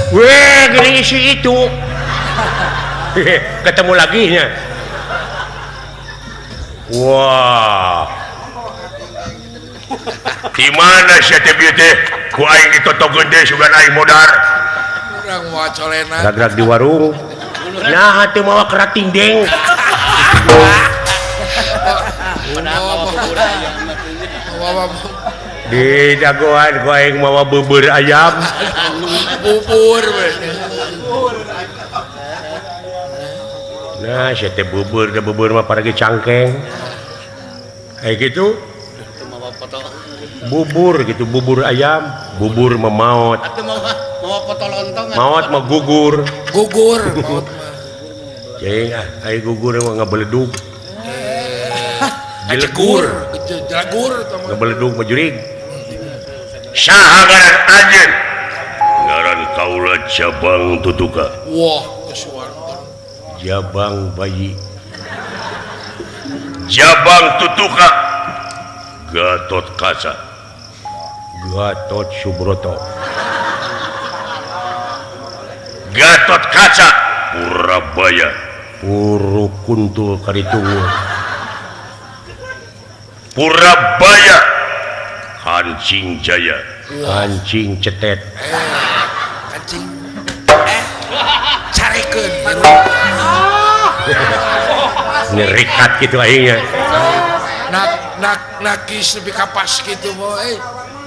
Weh, gini si itu. Ketemu lagi nya. Wah. Di mana sia teh bieu teh? Ku aing ditotogeun deui sugan aing modar. Urang moal colena. Rag-rag di warung. Nah, teu mawa kerating deng. Di jagoan ku aing mawa bubur ayam. Bubur we. Nah, sia teh bubur, da bubur mah paragi cangkeng. Kayak gitu. Bubur gitu, bubur ayam, bubur mah maot. Maot mah gugur. Gugur maot mah. Cing ah, ai gugur mah ngabeledug. Jelegur, jelegur ngabeledug mah jurig. Saha ngaran anjeun? Ngaran kaula Jabang Tutuka. Wah, kesuwanten. Jabang bayi. Jabang Tutuka. Gatot Kaca. Gatot Subroto. Gatot Kaca Purabaya. Puru kuntul karitungu. Purabaya Kancing Jaya. Kancing cetet. Kancing carekeun. Ngerikat gitu aingnya. Nak nak nakis lebih kapas gitu boy.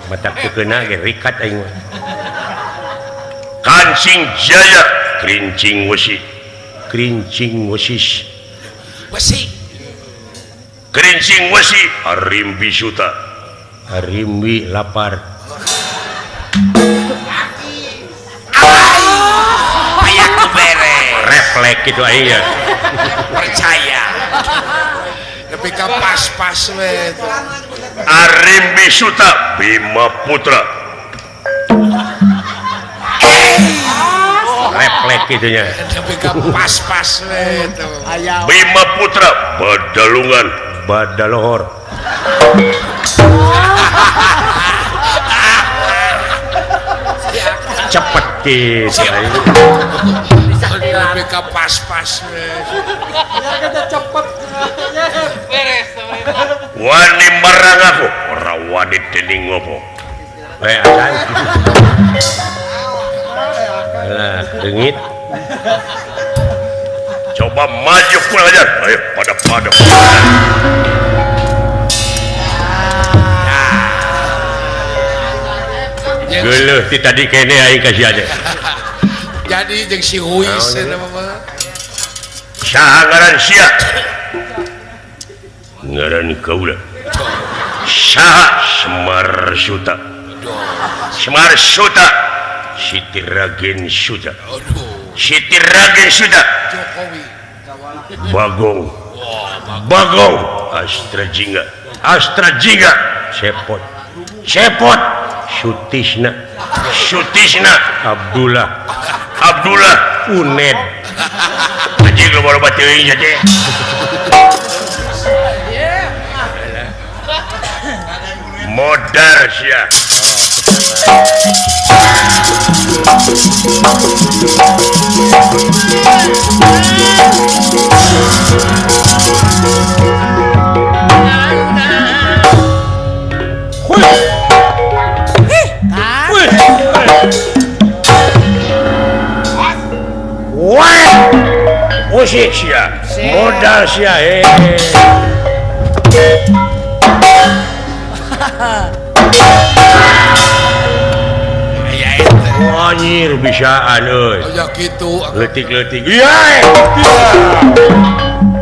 Matak teu keuna ge rikat aing mah. Kancing Jaya, kerincing wesi. Kerincing wesis. Wesi. Kerincing wesi, Arimbi Suta. Arimbi lapar. Aya ku bere. Reflek gitu aing ya. Percaya. Tapi ka pas-pas we. Arimbi Suta Bima Putra. Reflek gitunya. Tapi ka pas-pas we. Bima Putra Badalungan Badalohor. Cepet gitu. Tapi ka pas-pas we. Cepet. Wani marang aku ora wani dening ngopo. Eh acan. Alah, leungit. Coba maju pulang aja. Ayo pada-pada. Geuleuh ti tadi kene aing ka sia teh. Jadi jeung si Huis eta mah. Saha ngaran sia? Ngaran kaula. Saha Semar Suta. Semar Suta. Siti Ragen Suta. Siti Ragen Suta. Jokowi. Bagong. Bagong. Astra Jingga. Astra Jingga. Cepot. Cepot. Sutisna. Sutisna. Abdullah. Abdullah. Uned. Anjing loba-loba teuing sia teh. Modar sia. Wah, usik sia, modal sia. Anjir bisaan euy. Aya kitu. Leutik-leutik. Iya.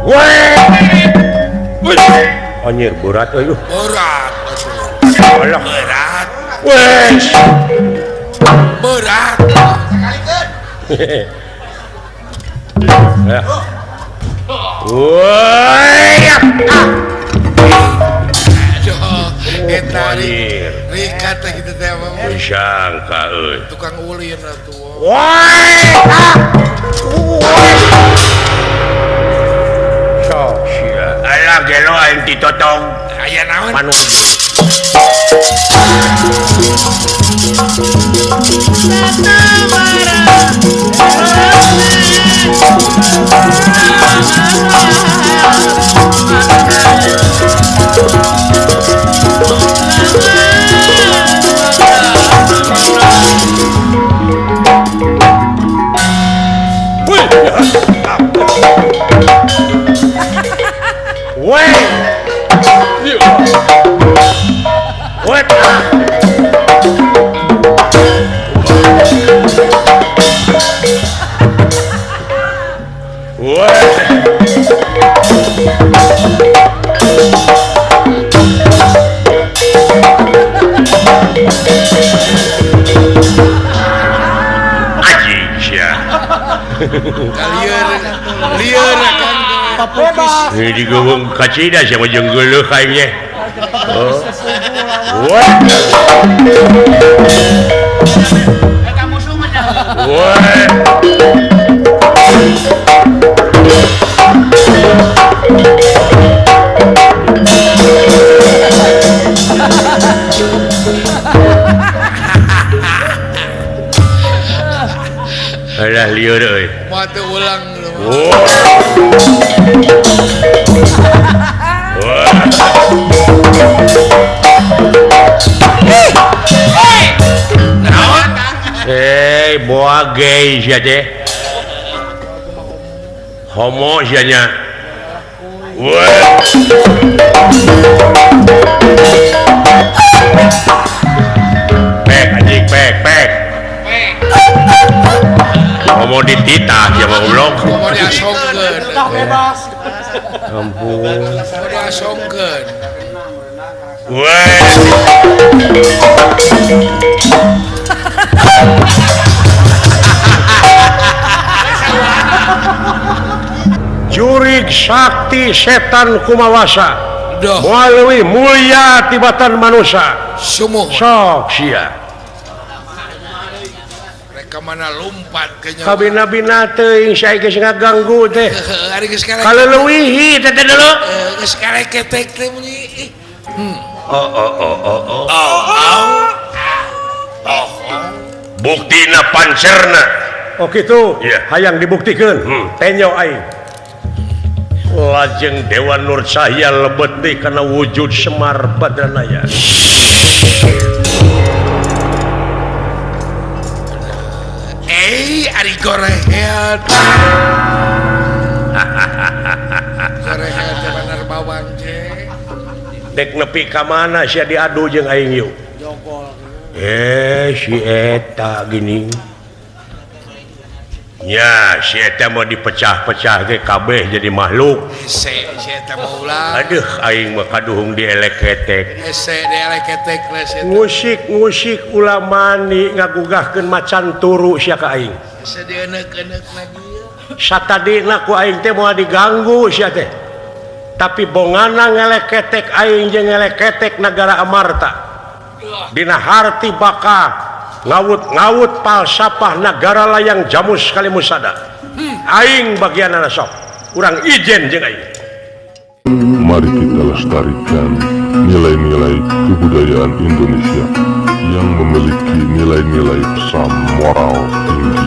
Weh. Anjir berat euy. Berat. Alah berat. Wes. Berat. Sakalikeun. Woi. Eta rikat teh kitu teh mah. Sangka euy. Tukang ulin atuh. Woi. Sok sia. Alah gelo aing ditotong. Aya naon? Panu. Tata. Kacida siapa jeung geuleuh aing nya. Oh. Wah. Eta musuh mah. Wah. Alah lieur euy. Moal teu ulang. Oh. Eh, boa gay sia teh. Homo sia nya. Wah. Pek anjing pek pek. Homo dititah sia mah goblok. Homo diasongkeun. Bebas. Ampun. Homo diasongkeun. Wah. Jurig sakti setan kumawasa moal leuwih mulia tibatan manusia sumuhun sok sia rek mana lumpat ke nyawa kabina-bina teuing sia geus ngaganggu teh ari geus karek kaleuwihi teh teh dulu geus kareketek teh bunyi oh oh oh oh oh oh buktina pancerna. Oh kitu yeah. Hayang dibuktikeun tenyo aing lajeng Dewa Nur Cahya lebet deui kana wujud Semar Badranaya. Eh ari gorehead gorehead teh bener bawang je dek nepi ka mana sia diadu jeung aing yuk. Eh si eta gini ya si eta mau dipecah-pecah ke kabeh jadi makhluk. Si eta mau ulah. Aduh aing mah kaduhung dielek-ketek. Hese dielek-ketek lah si eta. Musik-musik ulah mani ngagugahkeun macan turu sia ka aing. Hese dieneuk-eneuk lagi. Satadina ku aing teh moal diganggu sia teh. Tapi bongana ngeleketek aing jeung ngeleketek nagara Amarta. Dina harti baka ngawut-ngawut palsapah nagara layang jamus kalimusada. Aing bagianana sok urang ijen jeung aing. Mari kita lestarikan nilai-nilai kebudayaan Indonesia yang memiliki nilai-nilai pesan moral tinggi.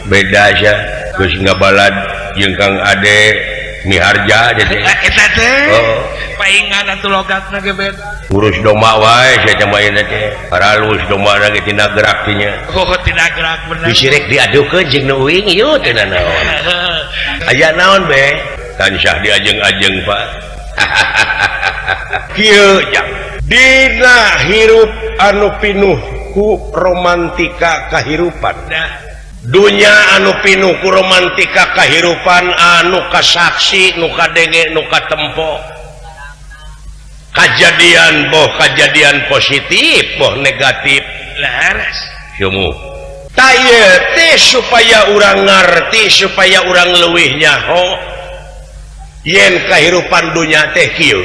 Beda sia geus ngabalad jeung Kang Ade Miharja jadi eta teh. Oh. Paingan atuh logatna ge beda. Urus domba wae sia camayeuna teh. Paralus domba lagi tina gerak tinya. Oh, tina gerak bener. Disirek diadukeun jeung nu uing ieu teh naon. Aya naon be? Tansah diajeng-ajeng, Pak. Kieu jang. Dina hirup anu pinuh ku romantika kahirupan. Dunya anu pinuh ku romantika kahirupan anu kasaksi, nu kadenge, nu katempo. Kajadian boh kajadian positif boh negatif leres sumuh ta ieu teh supaya urang ngarti supaya urang leuwih nyaho yen kahirupan dunya teh kieu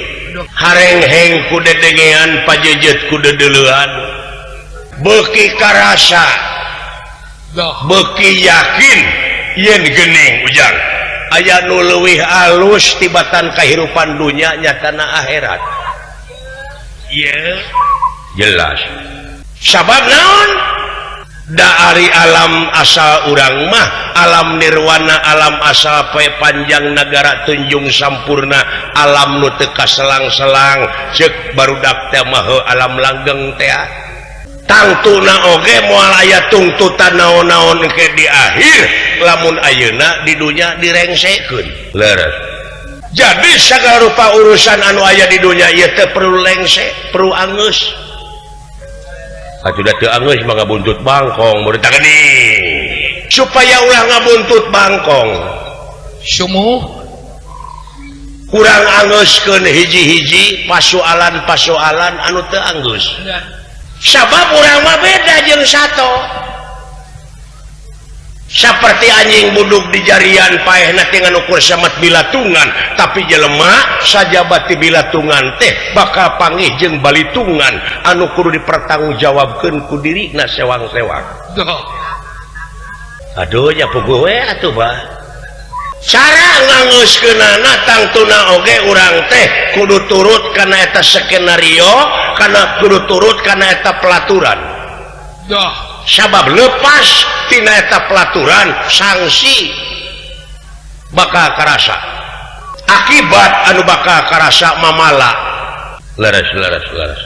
harengheng ku dedengean pajejet ku dedeleuan beuki karasa beuki yakin yen geuning ujang aya nu leuwih alus tibatan kahirupan dunya nyatana akhirat. Yeah. Jelas sabab naon Dari alam asal urang mah alam nirwana alam asal poe panjang nagara tunjung sampurna alam nu teu kaselang-selang ceuk barudak teh mah alam langgeng teh tangtuna oge moal aya tungtutan naon-naon ke di akhir lamun ayeuna di dunya direngsekeun leres. Jadi sagala rupa urusan anu aya di dunya ieu teh perlu lengse perlu angeus. Atuh teu angeus mah ngabuntut bangkong murid geuning supaya ulah ngabuntut bangkong sumuh kurang angeuskeun hiji-hiji pasualan-pasualan anu teu anggeus sabab urang mah beda jeung sato saperti anjing buduk di jarian paehna teh ngan ukur samet bilatungan tapi jelema sajabati bilatungan teh bakal pangih jeung balitungan anu kudu dipertanggungjawabkeun ku dirina sewang-sewang. Aduh nya puguh we atuh bah cara ngangeuskeunana tangtuna oge urang teh kudu turut kana eta skenario kana kudu turut kana eta pelaturan. Sabab lepas tina eta pelaturan sanksi bakal karasa akibat anu bakal karasa mamala leres leres leres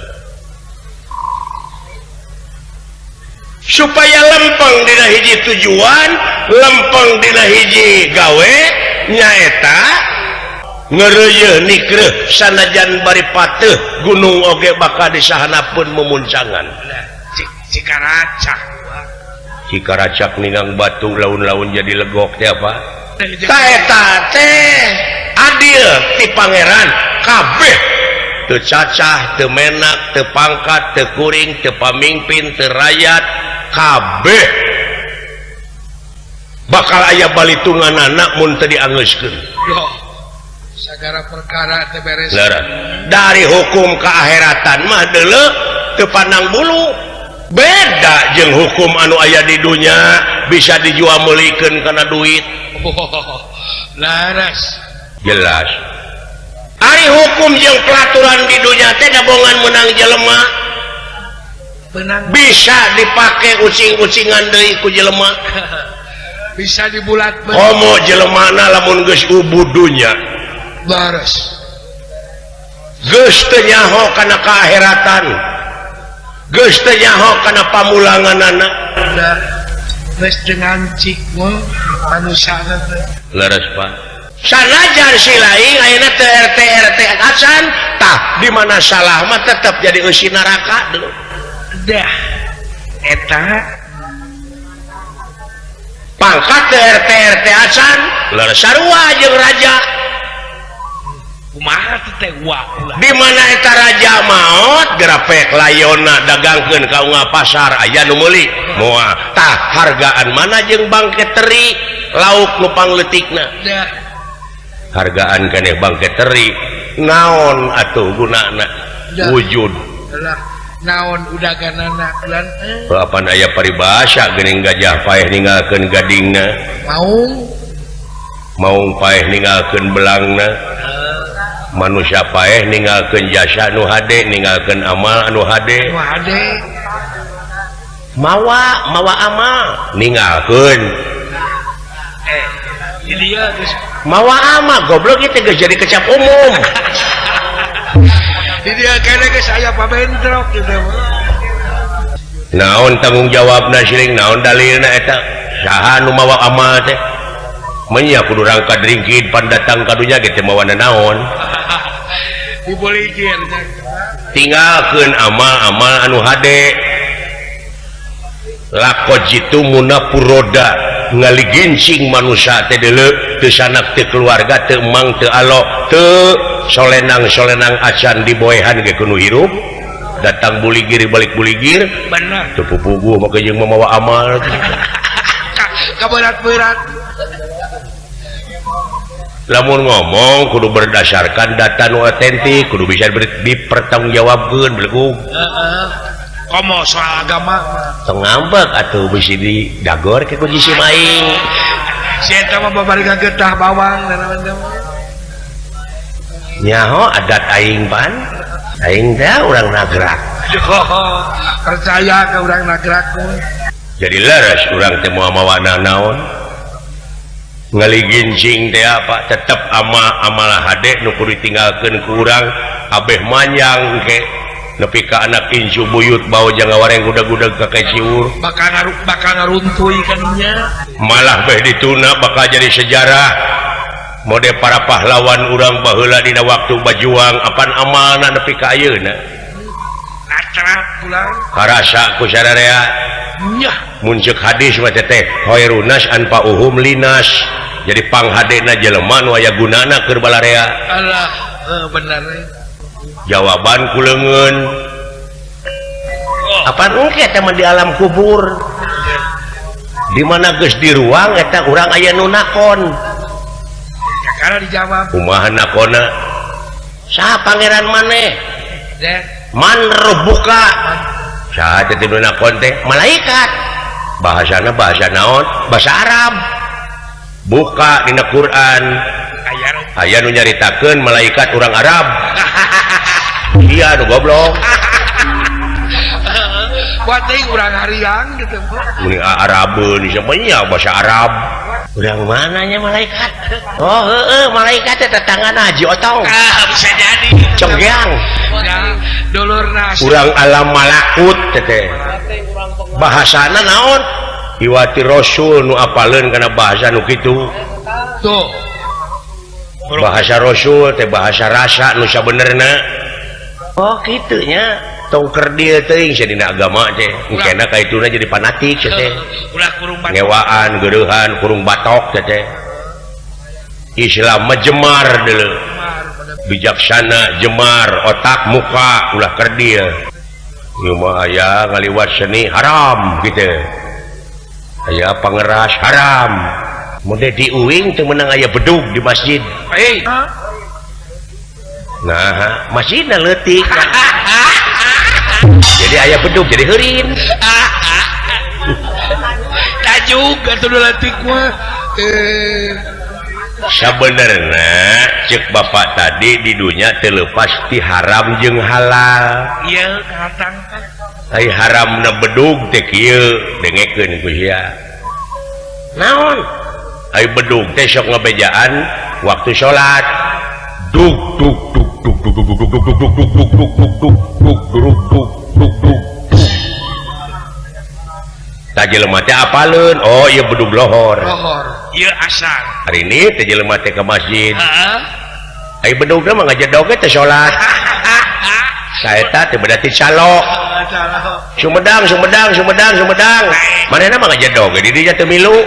supaya lempeng dina hiji tujuan lempeng dina hiji gawe nyaeta ngeureuyeun nikreuh sanajan bari pateuh gunung oge bakal disahanapeun memuncangan. Cikaracak Cikaracak ninggang batu laun-laun jadi legok teh apa ta eta teh adil ti pangeran kabeh teu cacah teu menak teu pangkat teu kuring teu pamingpin teu rakyat kabeh bakal aya balitunganana mun teu diangeuskeun. Sagara perkara teh beres dari hukum keakhiratan mah deuleu teu pandang bulu beda jeung hukum anu aya di dunya bisa dijual meulikeun kana duit. Laras jelas ari hukum jeung pelaturan di dunya teh dabongan menang jelema benang bisa dipake ucing-ucingan deui ku jelema bisa dibulat komo jelemana lamun geus ubud dunya laras geus teu nyaho kana kaakheratan geus teu nyaho kana pamulanganana geus dengan cik manusia teh leres Pak sanajan si laing ayeuna teu RT RT acan tah di mana salah mah tetep jadi eusi neraka deui dah eta pangkat teu RT RT acan leres sarua jeung raja kumaha teh ulah di mana eta raja maot gerapek layona dagangkeun ka unga pasar aya nu meuli moal tah hargaan mana jeung bangke teri lauk nu pangleutikna hargaan keneh bangke teri naon atuh gunana wujud lah naon udaganana lan apan aya paribasa geuning gajah paeh ninggalkeun gadingna maung maung paeh ninggalkeun belangna manusia paeh ninggalkeun jasa nu hade ninggalkeun amal anu hade mawa mawa amal ninggalkeun mawa amal goblok ieu teh geus jadi kecap umum di dieu kene geus aya pabentrok kitu naon tanggung jawabna siling naon dalilna eta saha nu mawa amal teh menya kudu rangka dringkid pan datang ka dunya ge teh mawa naon tinggalkeun amal-amal anu hade laqad jitumuna puroda ngaligincing manusia teh deuleu teu sanak teu keluarga teu emang teu alo teu solenang-solenang acan diboehan ge kudu hirup datang buligir balik buligir bener teu pupuguh make jeung mamawa amal kaberat-berat lamun ngomong kudu berdasarkan data nu otentik kudu bisa dipertanggungjawabkeun belegug heeh komo soal agama tong ngambek atuh bisi di dagor ke ku jisim aing si eta mah babari getah bawang dan naon nyaho adat aing pan aing teh urang nagrak percaya ke urang nagrak. Jadi leres urang teh moal mawa naon. Ngaligincing teh apa tetep ama amalah hade nu kudu ditinggalkeun ku urang abeh manjang ke nepi ka anak incu buyut bau jangan wareng gudag-gudag ka keciur bakal ngaruntuy kaninya malah beh dituna bakal jadi sejarah mode para pahlawan urang baheula dina waktu bajuang apan amalna nepi ka ayeuna natrat pulang karasa ku sararea nyah mun ceuk hadis mah teh khairunas anfa'uhum linas jadi panghadena jelema nu aya gunana keur balarea alah bener jawaban ku leungeun apaan engke teh mah di alam kubur di mana geus di ruang eta urang aya nu nakon kakara dijawab kumaha nakonna saha pangeran maneh man rabbuka saha teh nu nakon teh malaikat bahasana bahasa naon bahasa Arab buka dina Quran aya nu nyaritakeun malaikat urang Arab iya nu goblok buat teh urang hariang gitu muni Arabeun nya bahasa Arab urang mananya malaikat oh heeh malaikat teh tetanggana Haji Otong ah bisa jadi conggeang dulurna urang alam malakut teh bahasana naon iwati rasul nu apaleun kana bahasa nu kitu tuh bahasa rasul teh bahasa rasa nu sabenerna oh kitu nya tong kerdil teuing sia dina agama teh engkena ka ituna jadi fanatik sia teh ulah kurung batok ngewaan geurehan kurung batok sia teh Islam mah jemar deuleu bijaksana jemar otak muka ulah kerdil ieu mah aya ngaliwat seni haram kitu aya pangeras haram mun di uing teu meunang aya bedug di masjid hei nah masjidna leutik jadi aya bedug jadi heurin tajuk atuh leutik mah sabenerna ceuk bapak tadi di dunya teu leupas ti haram jeung halal ieu kahatang ai haramna bedug teh kieu dengekeun ku sia naon ai bedug teh sok ngabejaan waktu salat dug dug dug dug dug dug dug dug dug dug dug dug dug dug dug dug dug dug tah jelema teh apaleun oh ieu bedug lohor lohor ieu asar hari ini teh jelema teh ka masjid heeh ai bedugna mah ngajedog teh salat saeta teh berarti calo Sumedang Sumedang Sumedang Sumedang manehna mah ngajedog di dinya teu milu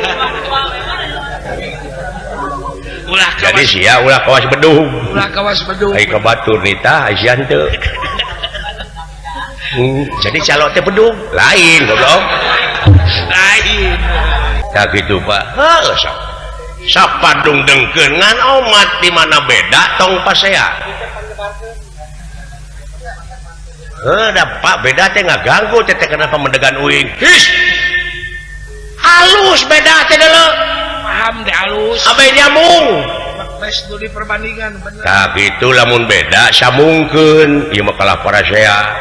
jadi sia ulah kawas bedug ulah kawas bedug ai ka batur nitah ai sia henteu jadi calo teh bedug lain goblok lain tah kitu Pak heuh sok sapadung dengkeun ngan omat di mana beda tong pasea heuh da Pak beda teh ngaganggu teh kenapa mendegan uing his halus beda teh deuleu paham deh halus abe nyambung bes nu di perbandingan bener tah kitu lamun beda sambungkeun ieu mah kalah parasea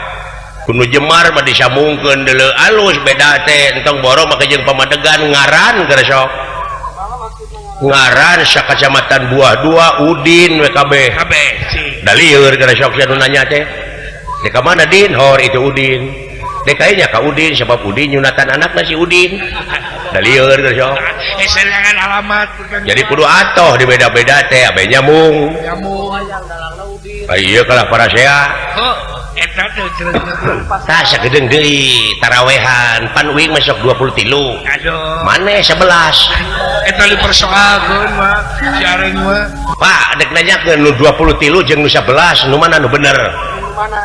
kudu jemar mah disambungkeun deuleu alus beda teh entong borong mah jeung pamadegan ngaran keur sok ngaran sakacamatan Buah Dua Udin WKB da lieur keur sok sia nu nanya teh dek ka mana Din hor itu Udin dek nya ka Udin sebab Udin nyunatan anakna si Udin da lieur keur sok serangan alamat jadi kudu atoh di beda-beda teh abe nyambung nyambung ieu kalah parasea heuh eta teh tah sagedeung deui tarawehan pan uing masuk 23 aduh maneh 11 eta dipersoalkeun mah si areng mah Pak dek nanyakeun nu 23 jeung nu 11 nu mana nu bener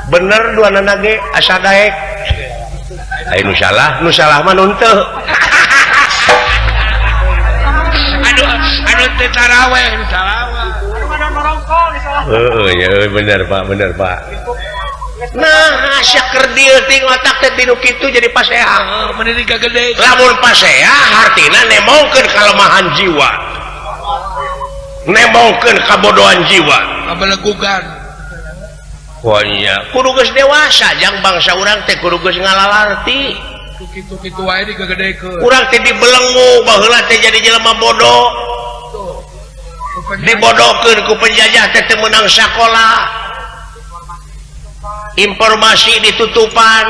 bener duanana ge asa daek ai nu salah mah nu henteu aduh anu teh taraweh nu salah heeh ya bener Pak bener Pak nah asa kerdil ting otak teh tinu kitu jadi pasea meni gede lamun pasea hartina nemongkeun kalemahan jiwa nemongkeun kabodohan jiwa kabelegugan pokoknya kudu geus dewasa jang bangsa urang teh kudu geus ngalalarti Kitu-kitu wae digegedekeun. Urang teh dibelenggu baheula teh jadi jelema bodoh. Dibodohkeun ku penjajah teh teu meunang sakola. Informasi ditutupan.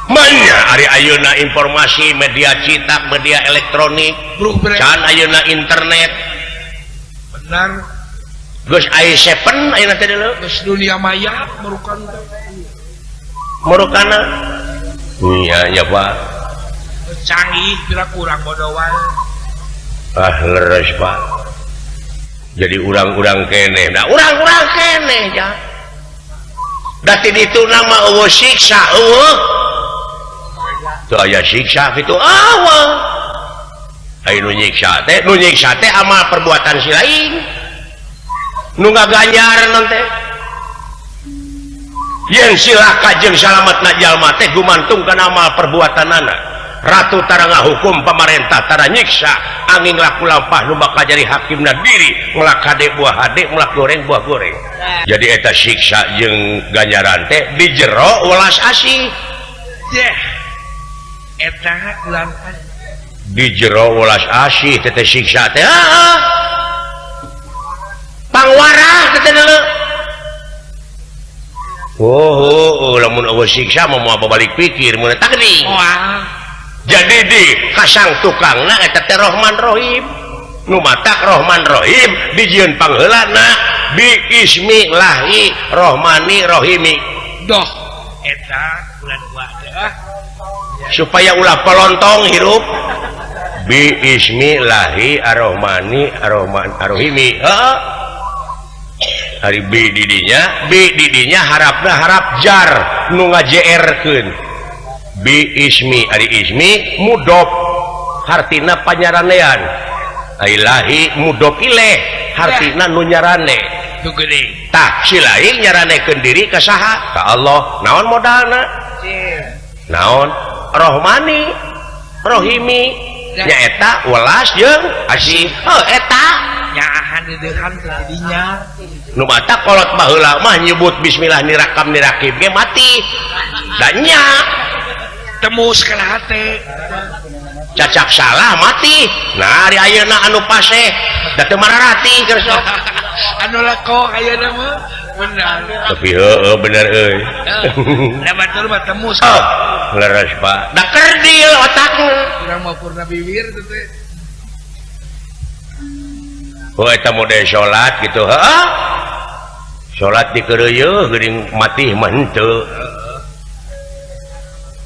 Manya ari ayeuna informasi media cetak, media elektronik, can ayeuna internet. Benar. Geus i7 ayeuna teh deuleu. Geus dunia maya merukan teh. Merukana. Iya ya Pak. Canggih kira kurang bodoh wae. Ah leres Pak. Jadi urang-urang keneh. Nah urang-urang keneh ja. Da ti ditu nama eueuh siksa eueuh. Teu aya siksa kitu eueuh. Aya nu nyiksa teh amal perbuatan si lain. Nu ngaganjar teh. Yen silaka jeung salametna jalma teh gumantung kana amal perbuatanana. Ratu tara ngahukum pamarentah tara nyiksa angin laku lampah nu bakal jadi hakimna diri melak hade buah hade melak goreng buah goreng. Jadi eta siksa jeung ganjaran teh di jero welas asih. Yeh. Eta ulang di jero welas asih teh siksa teh heeh. Pangwarah teh deuleu. Oh, lamun eueuh siksa mah moal babalik pikir mun takdir. Jadi di kasang tukangna eta teh Rohman Rohim. Nu matak Rohman Rohim dijieun pangheulana bi ismillahi Rohmani Rohimi. Doh eta bulan buah teh ah. Supaya ulah pelontong hirup bi ismillahi Arrohmani Arrohman Arrohimi. Heeh. Hari bi didinya harapna harap jar nu ngajeerkeun. Bi ismi ari ismi mudop hartina panyaranean ailahi mudop ileh hartina nu nyarane nu gede tah si lain nyaranekeun diri ka saha ka Allah naon modalna naon Rohmani Rohimi nyaeta welas jeung asih heuh eta nyaahan deudeuhan teh dinya nu mata kolot baheula mah nyebut bismillah nirakam nirakib ge mati da nya temu kana hate cacak salah mati nah ari ayeuna anu paseh da teu mararati keur sok anu lako ayeuna mah bener tapi heueuh bener euy da batur mah temu leres Pak da kerdil otakna urang mah purna bibir teh oh eta mode salat gitu heuh salat dikeureuyeun geuning mati mah henteu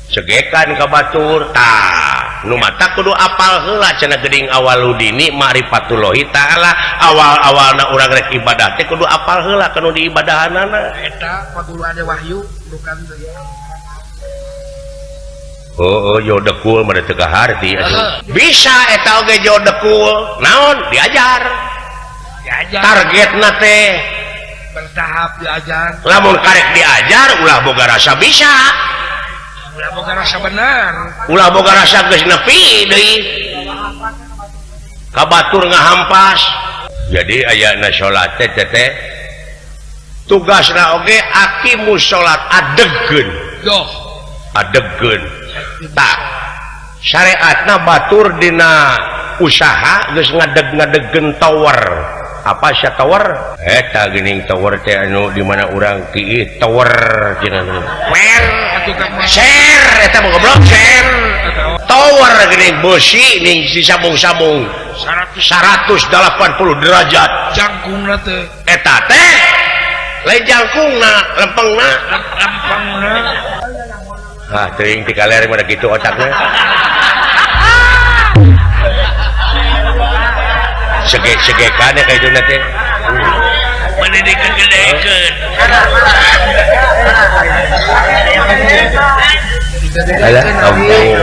segekan ka batur tah nu mata kudu apal heula cenah geuning awaludini ma'rifatullahi ta'ala awal-awalna urang rek ibadah teh kudu apal heula kanu diibadahanana eta paguru ade wahyu bukan teh oh oh jodekul mah teu kaharti atuh bisa eta oge jodekul naon diajar diajar targetna teh bertahap diajar lamun karek diajar ulah boga rasa bisa ulah boga rasa benar ulah boga rasa geus nepi deui ka batur ngahampas jadi ayana salat teh teh tugasna oge aqimus salat adegkeun doh adegkeun tah syariatna batur dina usaha geus ngadeg-ngadegkeun tower apa sia tower eta geuning tower teh anu di mana urang kiih tower cenah wer atuh ka share eta mah goblok share tower geuning beusi ning disambung-sambung 180 derajat jangkungna teh eta teh lain jangkungna lempengna lempengna ah teuing ti kaler mah kitu otakna sege-segekan ya kayak itu nanti pendidikan gedekeun alah ampun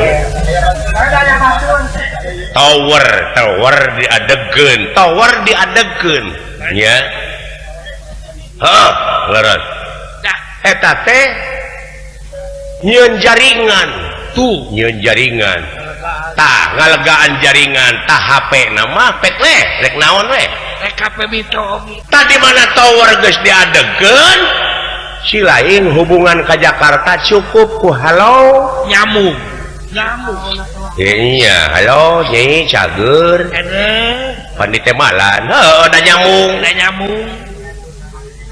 tower tower diadegkeun tower diadegkeun nya heuh leres eta teh nyieun jaringan tuh nyieun jaringan tah ngalegaan jaringan tah HP nama pek we rek naon we rek HP mito tadi mana tower geus diadegkeun si lain hubungan ka Jakarta cukup ku halo nyamuk Nyambung. Iya, halo Nyai cager. Pan ditemalan. Heuh, da nyambung. Da nyambung.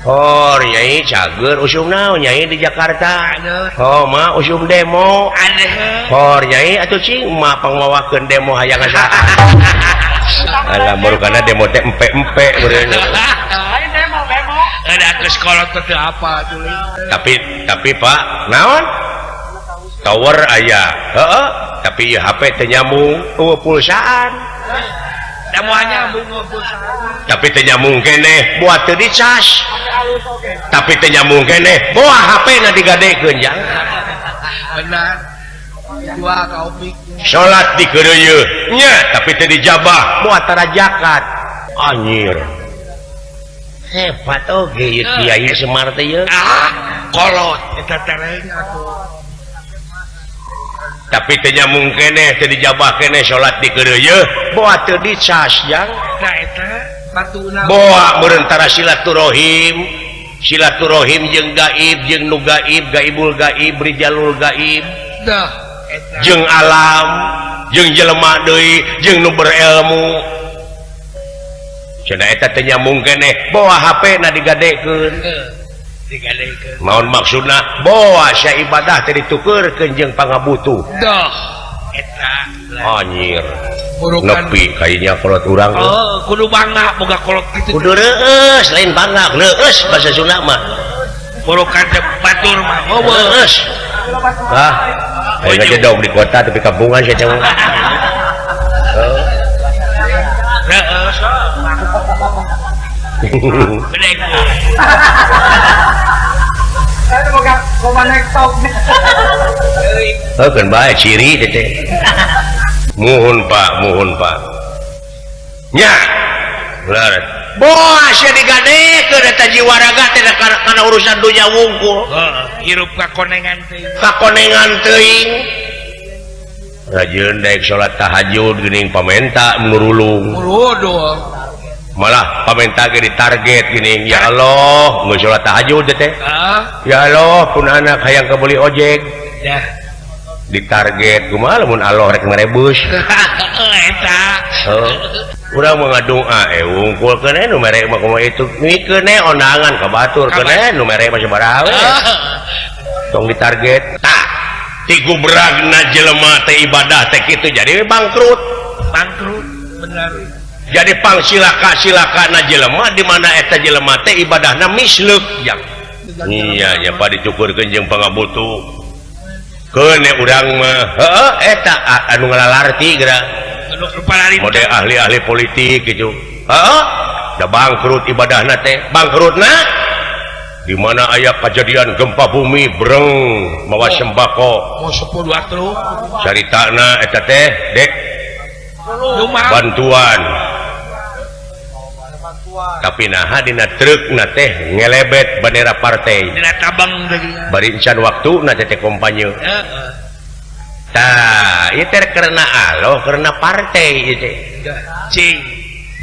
Oh, Nyai cager usum naon Nyai di Jakarta. Oh, mah usum demo. Oh, Nyai atuh cing mah pangmawakeun demo hayang saha. Alah baru kana demo teh empe-empe meureun. Lain demo, demo. Ada geus kolot teh apa atuh. Tapi Pak, naon? Tower aya. Heeh, tapi ieu HP teu nyambung, eueuh pulsaan. Nyambung pulsaan. Tapi teu nyambung keneh, buat teu dicas. Tapi teu nyambung keneh, boa HP na digadekeun jang. Benar. Dua ka opik. Salat dikeureuyeun nya, tapi teu dijabah, moal tara zakat. Anjir. Hebat oge ieu Kiai Semar teh ieu. Ah, kolot eta tereng atuh. Tapi teu nyambung keneh, teu dijabah keneh salat dikeureuyeun, boa teu dicas jang. Nah eta batuna. Boa meureun tara silaturahim. Silaturahim jeung gaib, jeung nu gaib, gaibul gaib, rijalul gaib. Dah eta. Jeung alam, jeung jelema deui, jeung nu berilmu. Cenah eta teu nyambung keneh, boa HP na digadekeun. Digadekeun. Maon maksudna? Boa sia ibadah teh ditukeurkeun jeung pangabutuh. Dah eta. Anjir. Nepi kayaknya kolot urang. Oh, kudu bangga boga kolot kitu. Kudu reueus, lain bangga, reueus bahasa Sunda mah. Burukan teh batur mah. Reueus. Hah? Aing ngedog di kota tapi kampungan sia teh. Reueus. Bedeg. Saya boga loba nektok. Heuh keun bae ciri teh teh. Muhun Pak, muhun Pak. Nya. Bener. Boa sia digadekeun eta jiwa raga teh kana urusan dunya wungkul. Heeh, hirup kakonengan teuing. Kakonengan teuing. Rajin daek salat tahajud geuning pamenta nurulung. Waduh. Malah pamenta ge ditarget geuning, ya Allah, geus salat tahajud teh. Heeh. Ya Allah, pun anak hayang kabeli ojek. Dah. Ditarget kumaha lamun Allah rek merebus. Eta. Heuh. Urang mah ngadoa wungkul keun nu mere mah kumaha itu mikeun ondangan ka batur keun nu mere mah sabaraha we. Tong ditarget. Tah, ti gubragna jelema teh ibadah teh kitu jadi bangkrut. Bangkrut bener. Jadi pangsilaka-silakana jelema di mana eta jelema teh ibadahna misleuk jang. Iya nya pa dicukurkeun jeung pangabutuh. Keun urang mah heueuh eta anu ngalalarti geura. Mode ahli-ahli politik gitu. Heeh, da bangkrut ibadahna teh. Bangkrutna di mana aya kejadian gempa bumi breng mawa sembako. Mau 10 truk. Caritana eta teh dek bantuan. Tapi naha dina trukna teh ngelebet bendera partai. Dina tabang teh. Bari encan waktuna teh kampanye. Heeh. Tah, ieu teh karena Allah, karena partai ieu teh. Cing.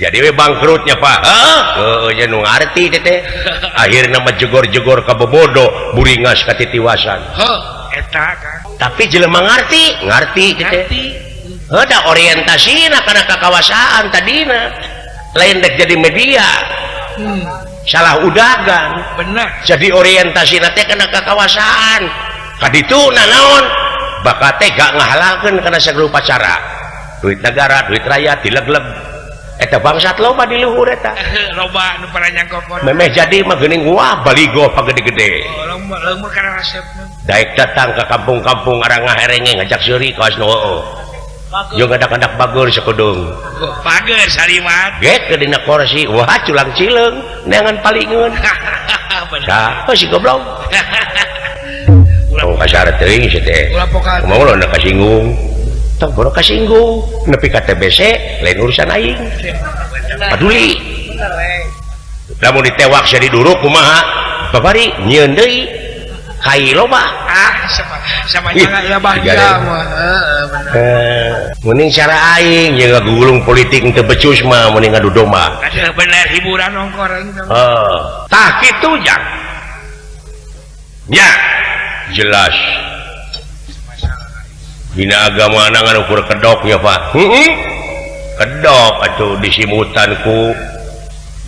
Jadi we bangkrutnya Pak. Heeh, heueuh nya nu ngarti teh teh. Akhirna mah jegor-jegor ka bobodo, buringas ka titiwasan. Heuh, eta kan. Tapi jelema ngarti, ngarti teh teh. Heuh, da orientasina kana kakawasaan tadina. Lain dek jadi media. Salah udagan. Benar. Jadi orientasina teh kana kakawasaan. Ka ditu naon? Bakal teh gak ngahalalkeun kana sagala upacara. Duit negara, duit rakyat dilegleg. Eta bangsat loba di luhur eta. Loba nu paranyangkokon. Memeh jadi mah geuning wah baligo pagede-gede. Leumur kana resep. Daek datang ke kampung-kampung arang ngaherenge ngajak seuri kawas nu heueuh. Jeung ngadak-ngadak bager sakedeung. Bager salimat. Get ke dina kursi, wah culang cileung, neangan palingeun. Tah, si goblok. Tong kasar teuing si teh. Kumaha ulah kasinggung. Tong bodo kasinggung, nepi ka TBC lain urusan aing. Paduli. Lamun ditewak sia diduruk kumaha? Babari nyieun deui. Kai loba. Ah, sama jangan ya bahagia mah. Heeh, bener. Mending cara aing jeung ngagulung politik teu becus mah mending ngadu domba. Aduh bener hiburan ongkor aing. Heeh. Tah kitu jang. Nya jelas. Dina agama ngan ukur kedok ya Pak. Heeh. Kedok atuh disimutan ku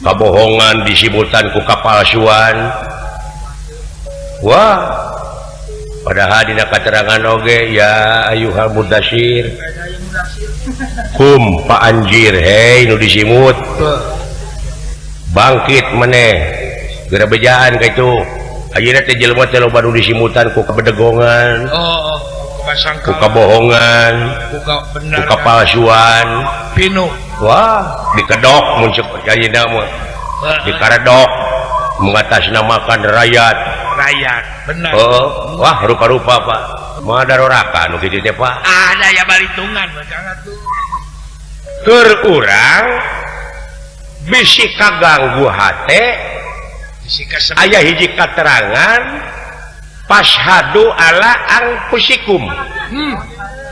kabohongan, disimutan ku kapalsuan. Wah. Padahal dina katerangan oge ya ayuhal mudasir. Kum Pak Anjir hei nu disimut. Bangkit maneh. Geura bejaan ka itu. Ayeuna teh jelema teh loba nu disimutan ku kabedegongan. Oh, ku kabohongan, ku kapalsuan, pinu. Wah, dikedok mun cek ayeuna mah. Dikaredok mengatasnamakan rakyat. Rakyat, benar. Oh, wah rupa-rupa Pak. Moal daroraka nu kitu teh Pak. Ada ya baritungan Kang atuh. Keur urang bisi kaganggu hate, aya hiji katerangan pashadu ala angpusikum.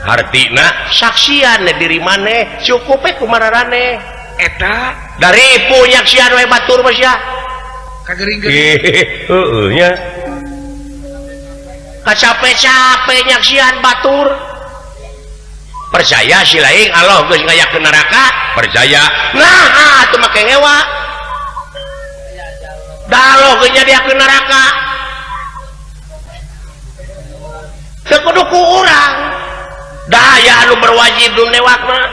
Hartina saksian diri maneh cukup we kumararane eta dari punyaksian we batur mah sia kagering-gering. Heueuh nya kacape-cape nyaksian batur percaya si laing Allah geus ngayakeun neraka percaya nah atuh make ngewa da Allah geus nyadiakeun neraka teu kudu ku urang daya anu berwajib nu newak mah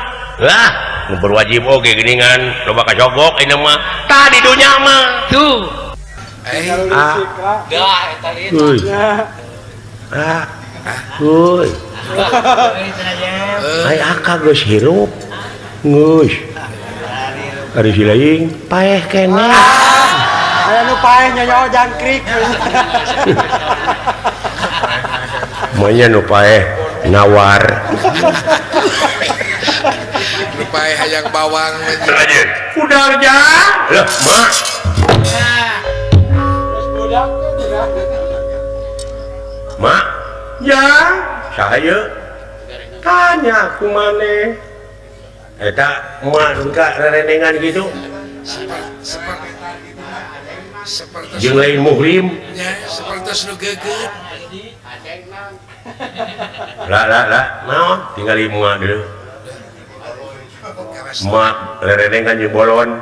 lah nu berwajib oge geuningan loba kacogok ayeuna mah tah di dunya mah tuh ah dah eta lieu ah euy ai aka geus hirup geus ari si laing paeh keneh aya nu paeh nyonya jangkrik manya nu paeh nawar nu paeh hayang bawang udah jang lah mak mak jang saha tanya ku maneh eta mak duka rerenengan gitu jeung lain muhrim sapertos nu geugeut lah lah lah naon tinggali mak deui mak rerenengan jeung bolon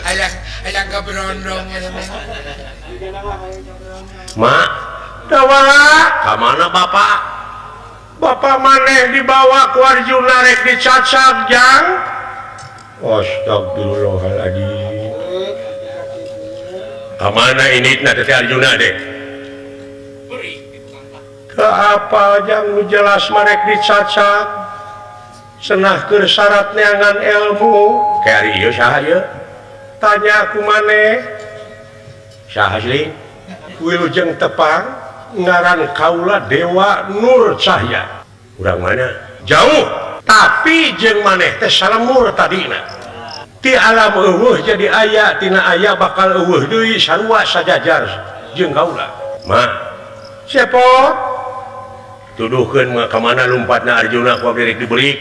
hayang hayang kaberondong mak dawala ka mana bapak bapak maneh dibawa ku Arjuna rek dicacag jang astagfirullahaladzim ka mana ini na teh Arjuna deh ke apa jang nu jelas marek dicacag cenah keur syarat neangan ilmu kayak ari ieu saha ieu tanya ku maneh saha asli wilujeng tepang ngaran kaula Dewa Nur Cahya urang mana jauh tapi jeung maneh teh salemur tadina ti alam eueuh jadi aya tina aya bakal eueuh deui sarua sajajar jeung kaula mah cepot tuduhkeun mah ka mana lumpatna Arjuna ku abdi rek dibeli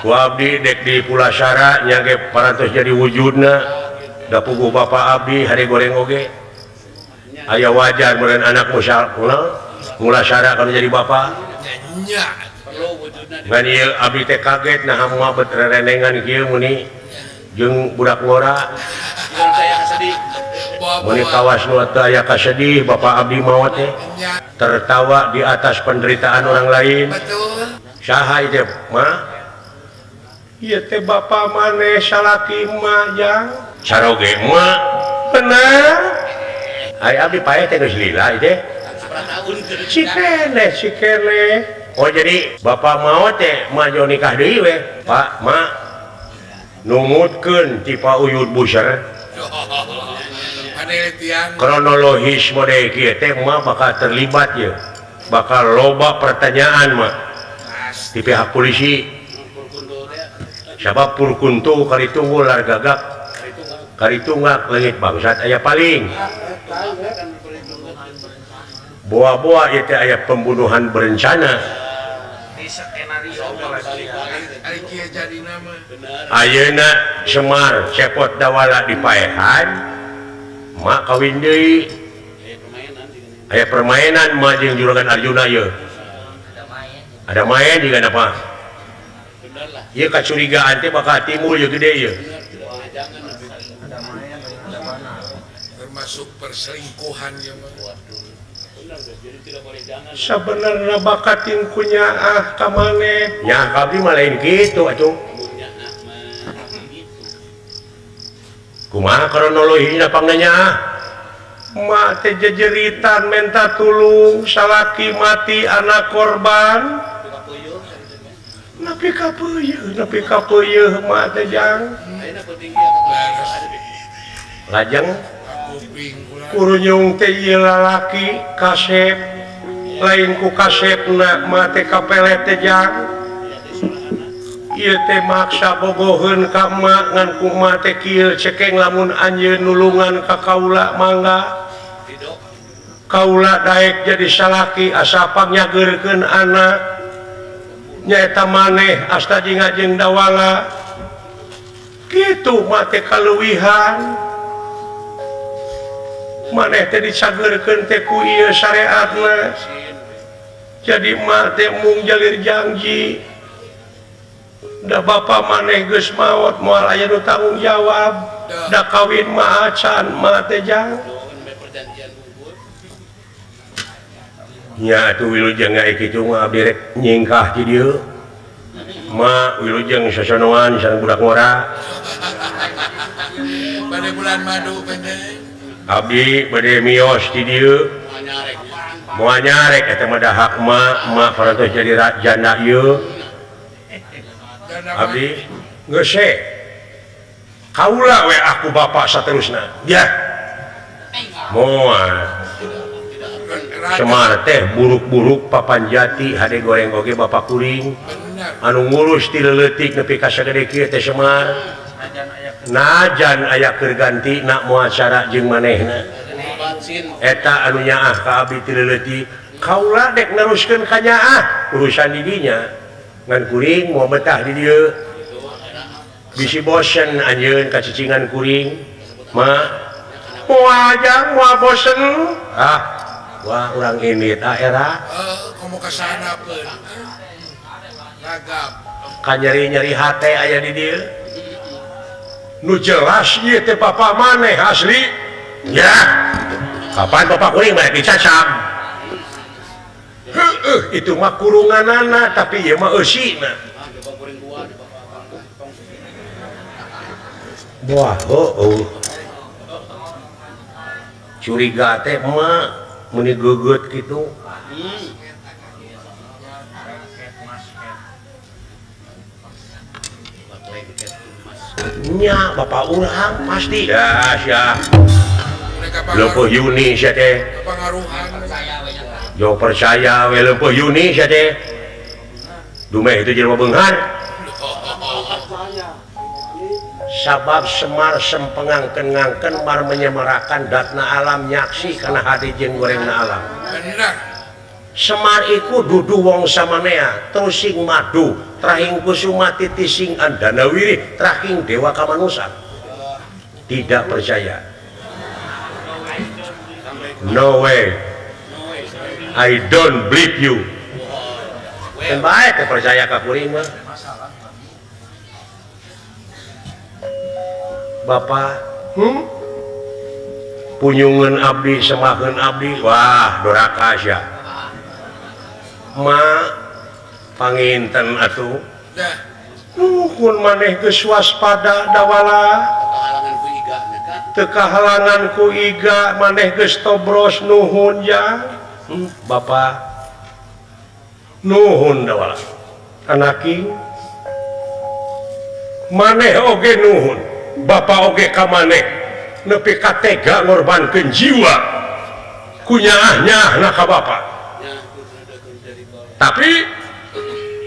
ku abdi dek di Pulasara nya ge parantos jadi wujudna da puguh bapa abdi hari goreng oge aya wajar meureun anak musal Mulasara kalau jadi bapak nya ngan ieu abdi teh kaget nah moal bet rerenengan kieu meuni jeung budak ngora meuni kawas nu teu aya kasedih bapak abdi maot teh tertawa di atas penderitaan orang lain betul saha ieu mah ieu teh bapak maneh salaki mah jang caroge mah bener ai abdi paeh teh geus lila ieu teh si keneh oh jadi bapak mau teh maju nikah deui we Pak mak numutkeun ti Pak Uyut Buser kronologis mode kieu teh mah bakal terlibat ye bakal loba pertanyaan mah di pihak polisi sabab purkuntu karitu ular gagak karitunggak leungit bangsat aya paling boa-boa ieu teh aya pembunuhan berencana ayeuna Semar cepot dawala di paehan mak kawin deui Aya permainan mah jeung Juragan Arjuna ye. Ada main juga apa? Ieu kacurigaan teh bakal timbul ye gede ye. Termasuk perselingkuhan ya mah. Sabenerna bakating ku nyaah ka maneh. Nyaah ka abdi mah lain kitu atuh. Kumaha kronologina pangnanya? Mak teh jejeritan menta tulung salaki mati anak korban. Nepi ka peuyeung mak teh jang. Lajeng kurunyung teh ieu lalaki kasep lain ku kasepna mak teh kapelet teh jang. Ieu teh maksa bogoheun ka emak ngan ku emak teh kieu cekeng lamun anjeun nulungan ka kaula mangga. Kaula daek jadi salaki asa pangyageurkeun anak nyaeta maneh asta jeung jeung dawala. Kitu mah teh kaleuwihan. Maneh teh dicageurkeun teh ku ieu syariatna. Jadi mah teh mung jalir janji. Da bapa maneh geus maot moal aya nu tanggung jawab. Da kawin mah acan mah teh jang. Nya atuh wilujeng gae kitu mah abdi rek nyingkah di dieu. Ma wilujeng sosonoan sareng budak ngora. Bade bulan madu bade. Abdi bade mios di dieu. Moal nyarek eta mah da hak ma, ma parantos jadi janda ieu. Abdi geus we. Kaula we aku bapak saterusna. Ya. Moal. Semar teh buruk-buruk papanjati hade goreng oge bapak kuring anu ngurus ti leutik nepi ka sagede kieu teh Semar. Najan aya keur ganti nak moal cara jeung manehna. Eta anu nyaah ka abdi ti leutik kaula dek neruskeun ka nyaah urusan di dinya ngan kuring moal betah di dieu. Bisi bosen anjeun ka cicingan kuring ma moal jang moal bosen ah. Wah urang ini tak era komo ka sana pun ragap ka nyeri-nyeri hate aya di dieu nu jelas ieu teh bapa maneh asli ya kapan bapak kuring mah dicacam heueuh itu mah kurunganana tapi ieu mah eusina wah heueuh curiga teh mah meni geget gitu. Nya bapak urang pasti ya sia. Leupuh Yuni sia teh. Jo percaya we leupuh Yuni sia teh. Dumeh itu jelema beunghar. Sabab Semar sempengangken-ngangken mar menyemarakan datna alam nyaksi kana hade jeung gorengna alam. Semar iku dudu wong samanea, terusing madu, trahing kusuma titising andana wirih, trahing dewa kamanusan. Tidak percaya. No way. I don't believe you. Kan bae teh percaya ka kuring mah. Bapak, punyungan abdi, semakeun abdi, wah doraka sia. Ma panginten atuh. Nuhun maneh geus waspada dawala. Teu kahalangan ku iga maneh geus tobros nuhun ja. Bapak nuhun dawala. Anaki maneh oge nuhun. Bapak oge ka maneh nepi ka tega ngorbankeun jiwa ku nyaah-nyaahna ka bapak. Tapi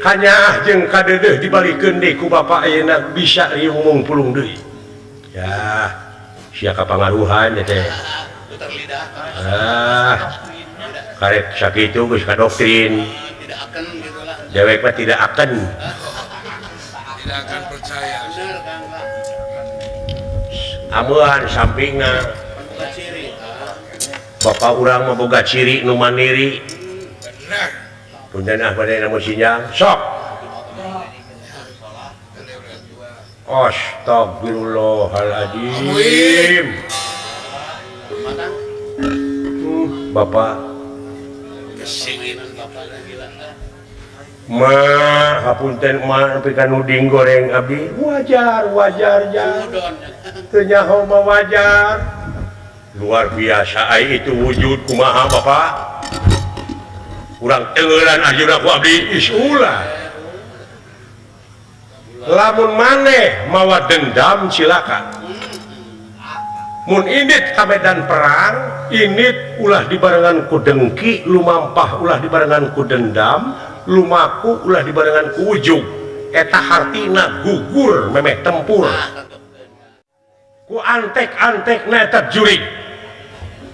kanyaah jeung kadeudeuh dibalikeun deui ku bapak ayeuna bisa riung pulung deui. Ya, sia kapangaruhan teh. Ah. Karek sakitu geus ka doktrin. Dewek mah tidak akan. Tidak akan percaya. Amuan sampingna. Bapak urang mah boga ciri nu mandiri. Bener. Punten ah bade namun sinyal. Sok. Astagfirullahaladzim. Bapak ma hapunten ma nepi ka nu ding goreng abdi wajar wajar jar teu nyaho mah wajar luar biasa ai itu wujud kumaha Bapak urang teueulan ajeuna ku abdi is ulah lamun maneh mawa dendam cilaka mun indit ka medan perang indit ulah dibarengan ku dengki lumampah ulah dibarengan ku dendam lumaku ulah dibarengan ku ujug eta hartina gugur memeh tempur ku antek-antekna eta jurig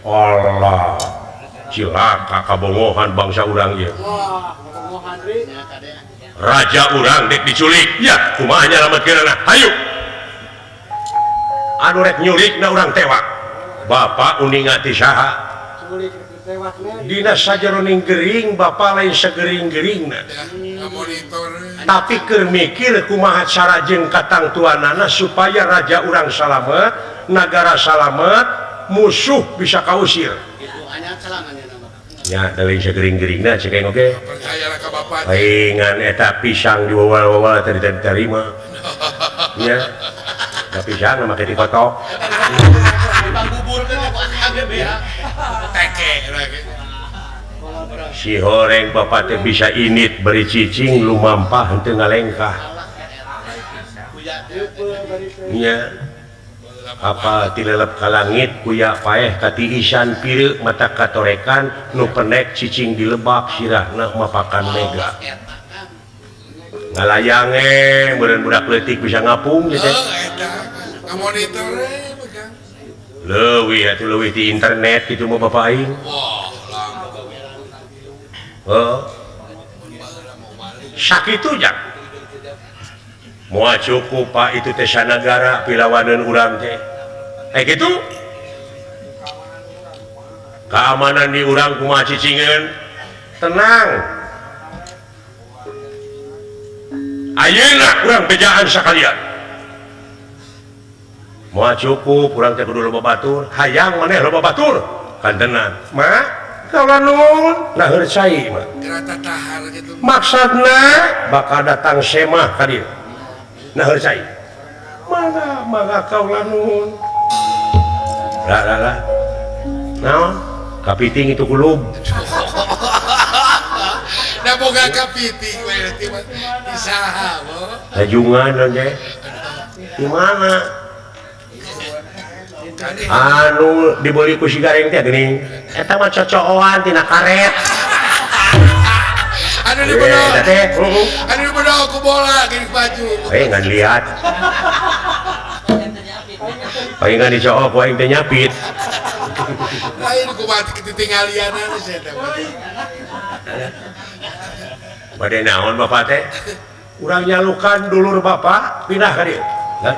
Allah cilaka kabongohan bangsa urang ieu raja urang dek diculik ya kumaha nyalametkeunana hayu anu rek nyulikna urang tewak bapak uninga ti saha dina sajeroning gering bapak lain segering-geringna tapi keur mikir kumaha cara jeung katangtuanana supaya raja urang salamet nagara salamet musuh bisa kausir ya lain segering-geringna cek aing oge percayalah ka bapak paingan eta pisang diwawal-wawal tadi diterima nya da pisang make dikotok si horeng bapak teh bisa init beri cicing lumampah henteu ngalengkah nya apa tilelep ka langit kuya paeh katiisan pireuk mata katorekan nu penek cicing di lebak sirahna mapakan mega ngalayange meureun budak leutik bisa ngapung teh leuwih atuh leuwih di internet kitu mah bapak aing. Heuh. Sakitu ja. Moal cukup Pak itu teh sanagara pilawaneun urang teh. Kitu. Keamanan di urang kumaha cicingeun? Tenang. Ayeuna urang bejaan sakalian. Moal cukup urang teh kudu loba batur hayang maneh loba batur kantenan ma kaula nuhun nah heur cai mah maksudna bakal datang semah ka dieu nah heur cai mangga mangga kaula nuhun lah lah lah naon kapiting itu kulub da boga kapiting we di saha bo lajungan teh di mana anu dibeli ku si gareng teh geuning eta mah cocooan tina karet anu dibeudol anu dibeudol ku bola geuning baju ngan lihat palingan dicook ku aing teh nyapit lain kumaha ketinggalianana sia teh bade naon bapak teh urang nyalukan dulur bapak pindah ka dieu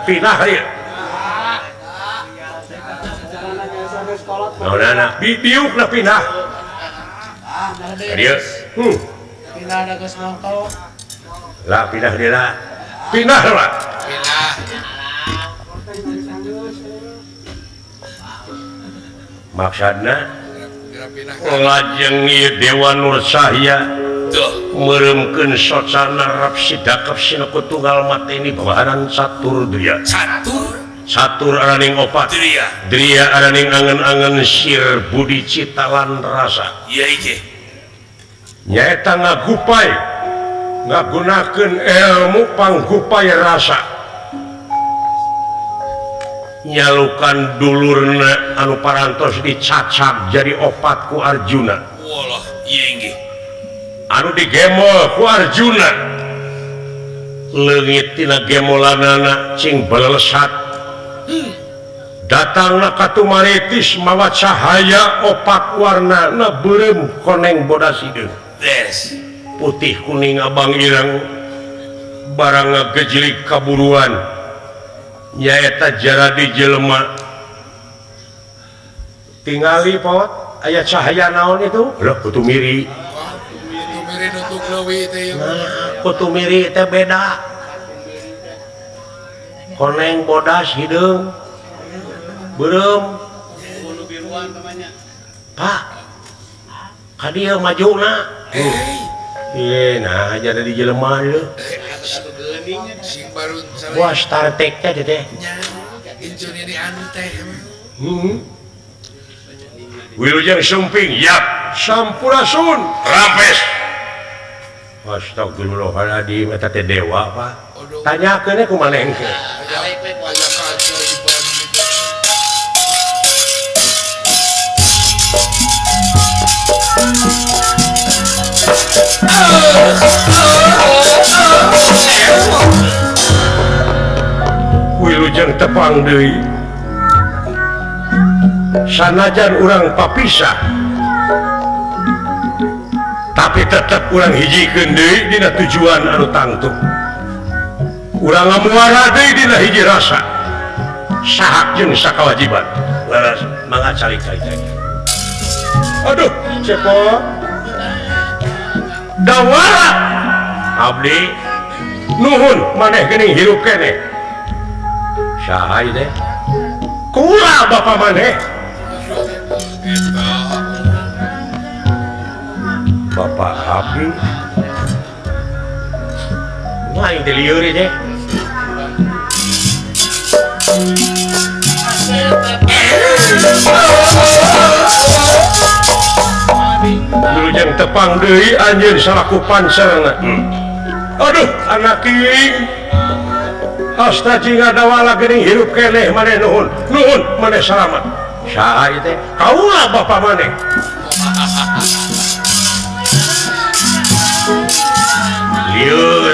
pindah ka dieu naonana diuk na pindah ka dieu pindah da geus nongko lah pindah dia lah pindah lah pindah maksudna lajeng ieu Dewa Nur Cahya meureumkeun socana rap sidakep sinaku tunggal mateni babaharan catur dria catur catur araning opat dria dria araning angen-angen sir budi cita lan rasa ieu iki nyaeta ngagupai ngagunakeun ilmu panggupai rasa nyalukan dulurna anu parantos dicacap jadi opat ku Arjuna walah ieu inggih anu digemol ku Arjuna leungit tina gemolanana cing balelesat datangna ka Tumaritis mawa cahaya opat warnana beureum koneng bodas hideung yes putih kuning abang ireng barang ngagejlik kaburuan nyaeta jaradi jelema tingali pot Aya cahaya naon itu? Loh, kutu miri. Kutu miri nutuk leuwi teh. Nah, kutu miri teh beda. Koneng bodas hideung. Beureum. Pak. Ka dieu majuna. Iya, nah jadi di jelema ieu. Sing baru Wah, Star Trek teh teh. Incun ini anu teh. Wilujeng Sumping, yap. Sampurasun, rampes. Astagfirullahaladzim, eta teh dewa, Pak. Tanyakeun ku maneh engke. Aya keajaiban gitu. Wilujeng tepang deui. Sanajan urang papisah tapi tetep urang hijikeun deui dina tujuan anu tangtu. Urang ngamuara deui dina hiji rasa sahak jeung sakawajiban. Leres mangga calik-calik. Aduh, cepot. Dawala abdi nuhun maneh geuning hirup keneh. Saha ieu teh? Kula bapa maneh. Bapak abdi. Wah, teh lieur teh. Wilujeng tepang deui anjeun salaku pancerna. Aduh, anak king. Asta cinga dawala geuning hirup keneh maneh nuhun. Nuhun maneh salamat. Saha ieu teh? Kaula bapa maneh. Lieur.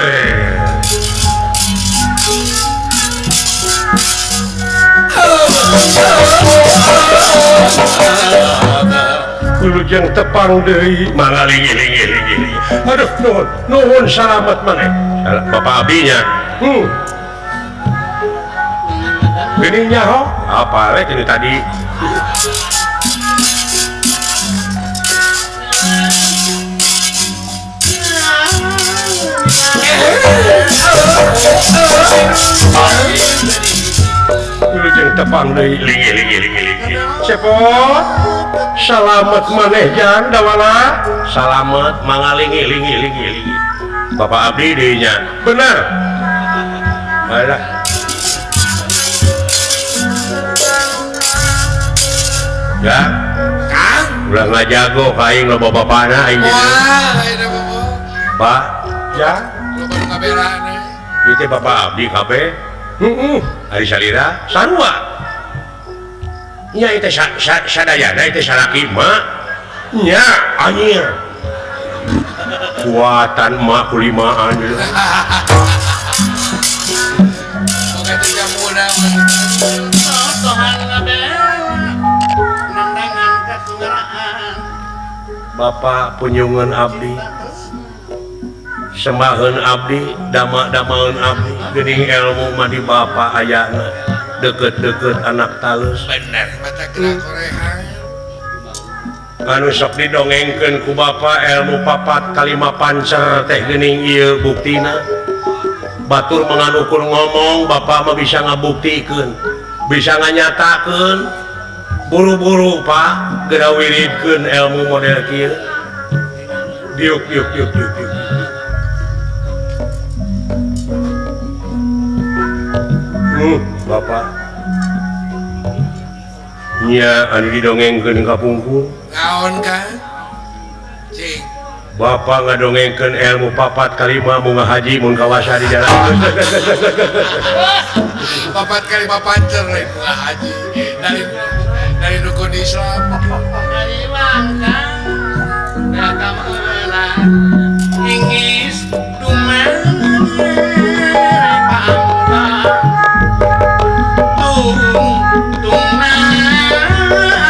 Wilujeng tepang deui mangga linggih-linggih. Aduh, nuhun, nuhun salamat maneh. Bapak abinya. Geuning nyaho? Apa rek ini tadi? Wilujeng tepang deui linggih-linggih. Cepot. Salamet maneh jan dawala. Salamet mangga linggih-linggih. Bapak abdi deui nya. Bener. Alah. Ya, Kang, ulah ngajago ka aing loba bapana aing. Wah, ayeuna bobo. Pak, ya, Loba nu ngaberana. Ieu teh bapak abdi kabeh. Heeh, ari salira sarua. Nya ieu teh sadayana ieu teh salaki mah. Nya anjir. Kuatan mah kulimaan. Oke, teh jamuna. Bapak punyungan abdi, sembahan abdi, dama-damaun abdi, geuning ilmu mah di bapak ayana, deket-deket anak talus. Bener, mata gerak korehan. Anu sok didongengkeun ku bapak ilmu papat kalima pancer teh geuning ieu buktina. Batur menganukur ngomong, bapak mah bisa ngabuktikeun, bisa nganyatakeun. Buru-buru Pak, geura wiridkeun ilmu model kieu. Diuk diuk diuk diuk diuk. Bapak. Nya anu didongengkeun ka pungkur. Naon Kang? Cing. Bapak ngadongengkeun ilmu papat kalima munga haji mun kawasa di jalan. Papat kalima pancer lain munga haji. Dari rukun Islam. Dari Wangkang Ingis dumang tung tungna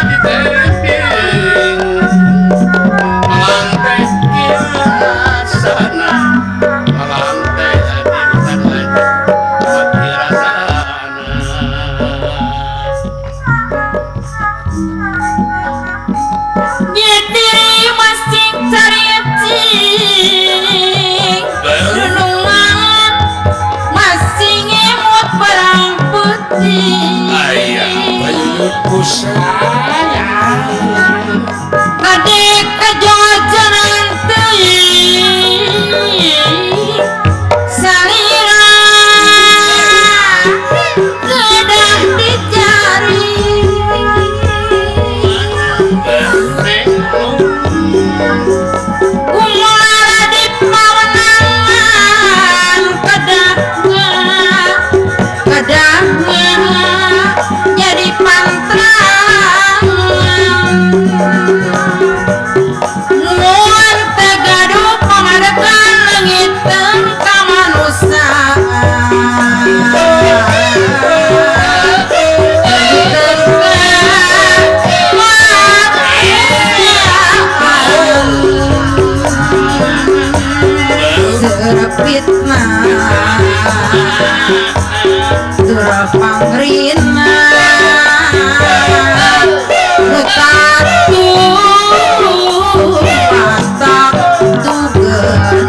di teping lantai sana lantai di sana. Aya payuyut pusaya tadi kejojonan teuing salira kedah dicari ular di pawenangan kedah kedah jadi pantrangan mun teu gaduh pamadegan leungiteun kamanusiaan leungiteun kemanusiaan seueur fitnah seueur pangrina nu tatu matak tugeuna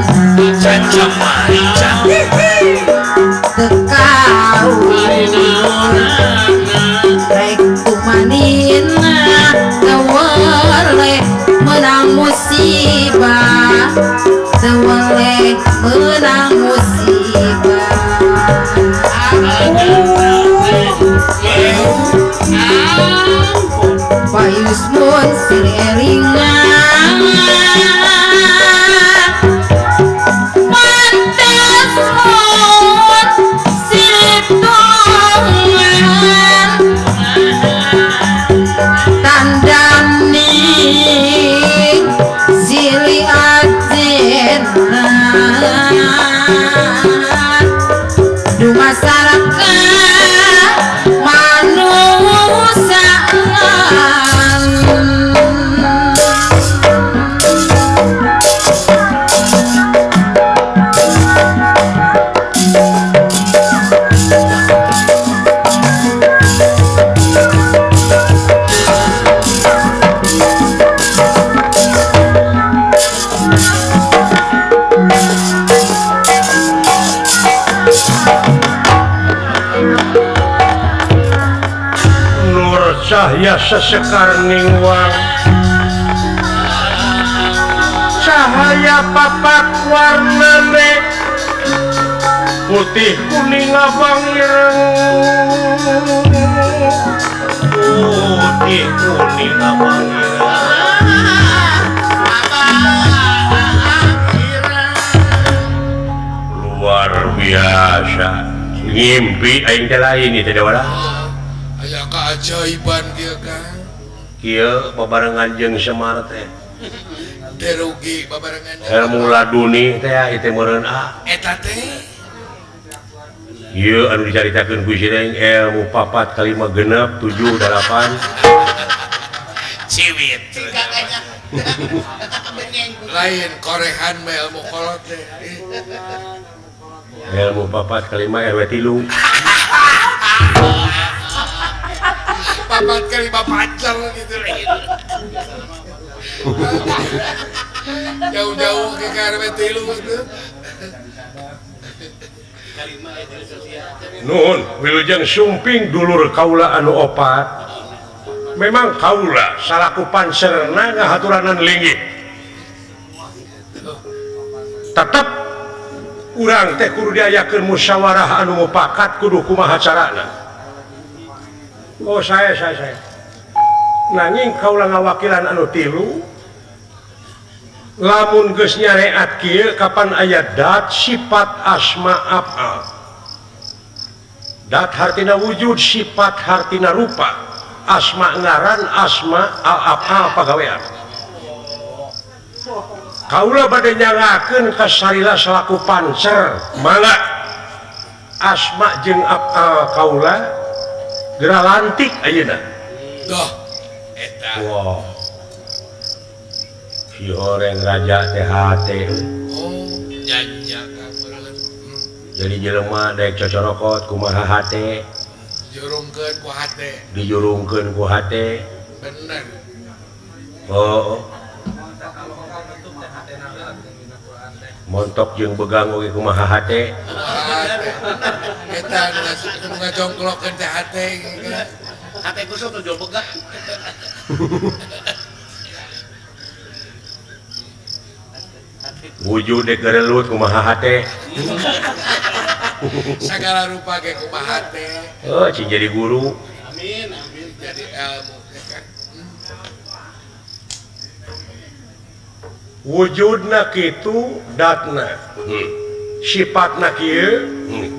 teu kaul rek kumanina teu weleh meunang musibah teu weleh meunang musibah. Payus mun sireringan pantes mun silip tulungan tandani silih ajena dumasaraka manusia. Nur cahya sesekar ningwang cahaya papat warnane putih kuning abang ireng putih kuning abang ireng luar biasa ngimpi aing teh lain ieu teh wala. Aya keajaiban kieu Kang. Kieu babarengan jeung Semar teh. Teu rugi babarengan. Ilmu laduni teh ieu teh meureun ah. Eta teh. Ieu anu dicaritakeun ku Sireng ilmu 4 5 6 7 8. Ciwit. Lain korehan mah ilmu kolot teh. Ilmu 4 5 RW 3. 4 kali 5 pancer gitu. Jauh-jauh ke RW 3 gitu. Nuhun wilujeng sumping dulur kaula anu opat. Memang kaula salaku pancerna ngahaturanan linggih. Tetep urang teh kudu diayakeun musyawarah anu mupakat kudu kumaha carana. Oh saya. Nanging kaula ngawakilan anu tilu lamun geus nyareat kieu kapan aya dat sifat asma af'al. Dat hartina wujud, sifat hartina rupa, asma ngaran, asma al-af'al pagawean. Kaula bade nyangakeun ka salila salaku pancer, mangga asma jeung af'al kaula geura lantik ayeuna. Doh eta. Wah. Si horeng raja teh hate. Oh, nyanyi ka meureun. Jadi jelema daek cocorokot kumaha hate. Jurungkeun ku hate. Dijurungkeun ku hate. Bener. Oh. Montok jeung begang oge kumaha hate. Eta nu ngajongklokeun teh hate. Hate kusut nu jol begah. Wujud dek gerelut kumaha hate. Sagala rupa ge kumaha hate. Oh, cing jadi guru. Amin, amin jadi ilmu. Wujudna kitu datna. Sifatna kieu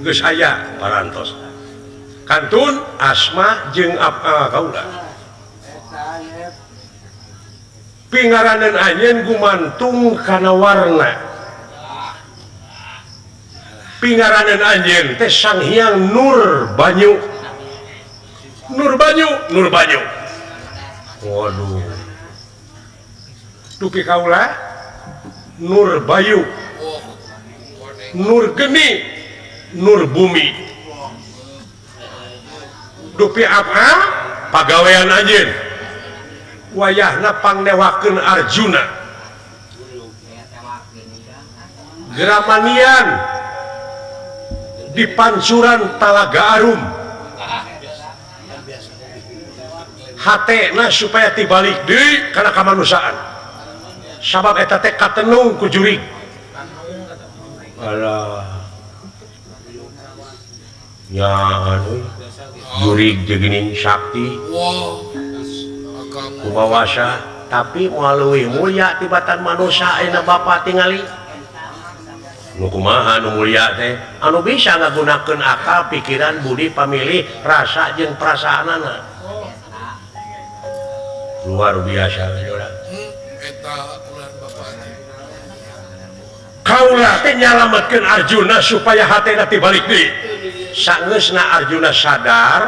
geus aya parantos. Kantun asma jeung apa kaula. Pingaranan anjeun gumantung kana warna. Pingaranan anjeun teh Sang Hyang Nur Banyu. Nur Banyu, Nur Banyu. Waduh. Dupi kaula Nur Bayu. Nur Geni, Nur Bumi. Dupi apa? Pagawean anjeun. Wayahna pangnewakeun Arjuna. Gramanian di pancuran Talaga Arum. Hatena supaya tibalik deui kana kamanusiaan. Sabab eta teh katenung ku jurig. Alah. Ya anu jurig teh geuning sakti. Kubawasa tapi moal leuwih mulia tibatan manusia ayeuna bapa tingali. Nu kumaha nu mulia teh anu bisa ngagunakeun akal, pikiran, budi, pamilih, rasa jeung perasaanana. Luar biasa urang. Eta ulah bapa teh. Kaula teh nyalametkeun Arjuna supaya hatena tibalik deui. Sangeusna Arjuna sadar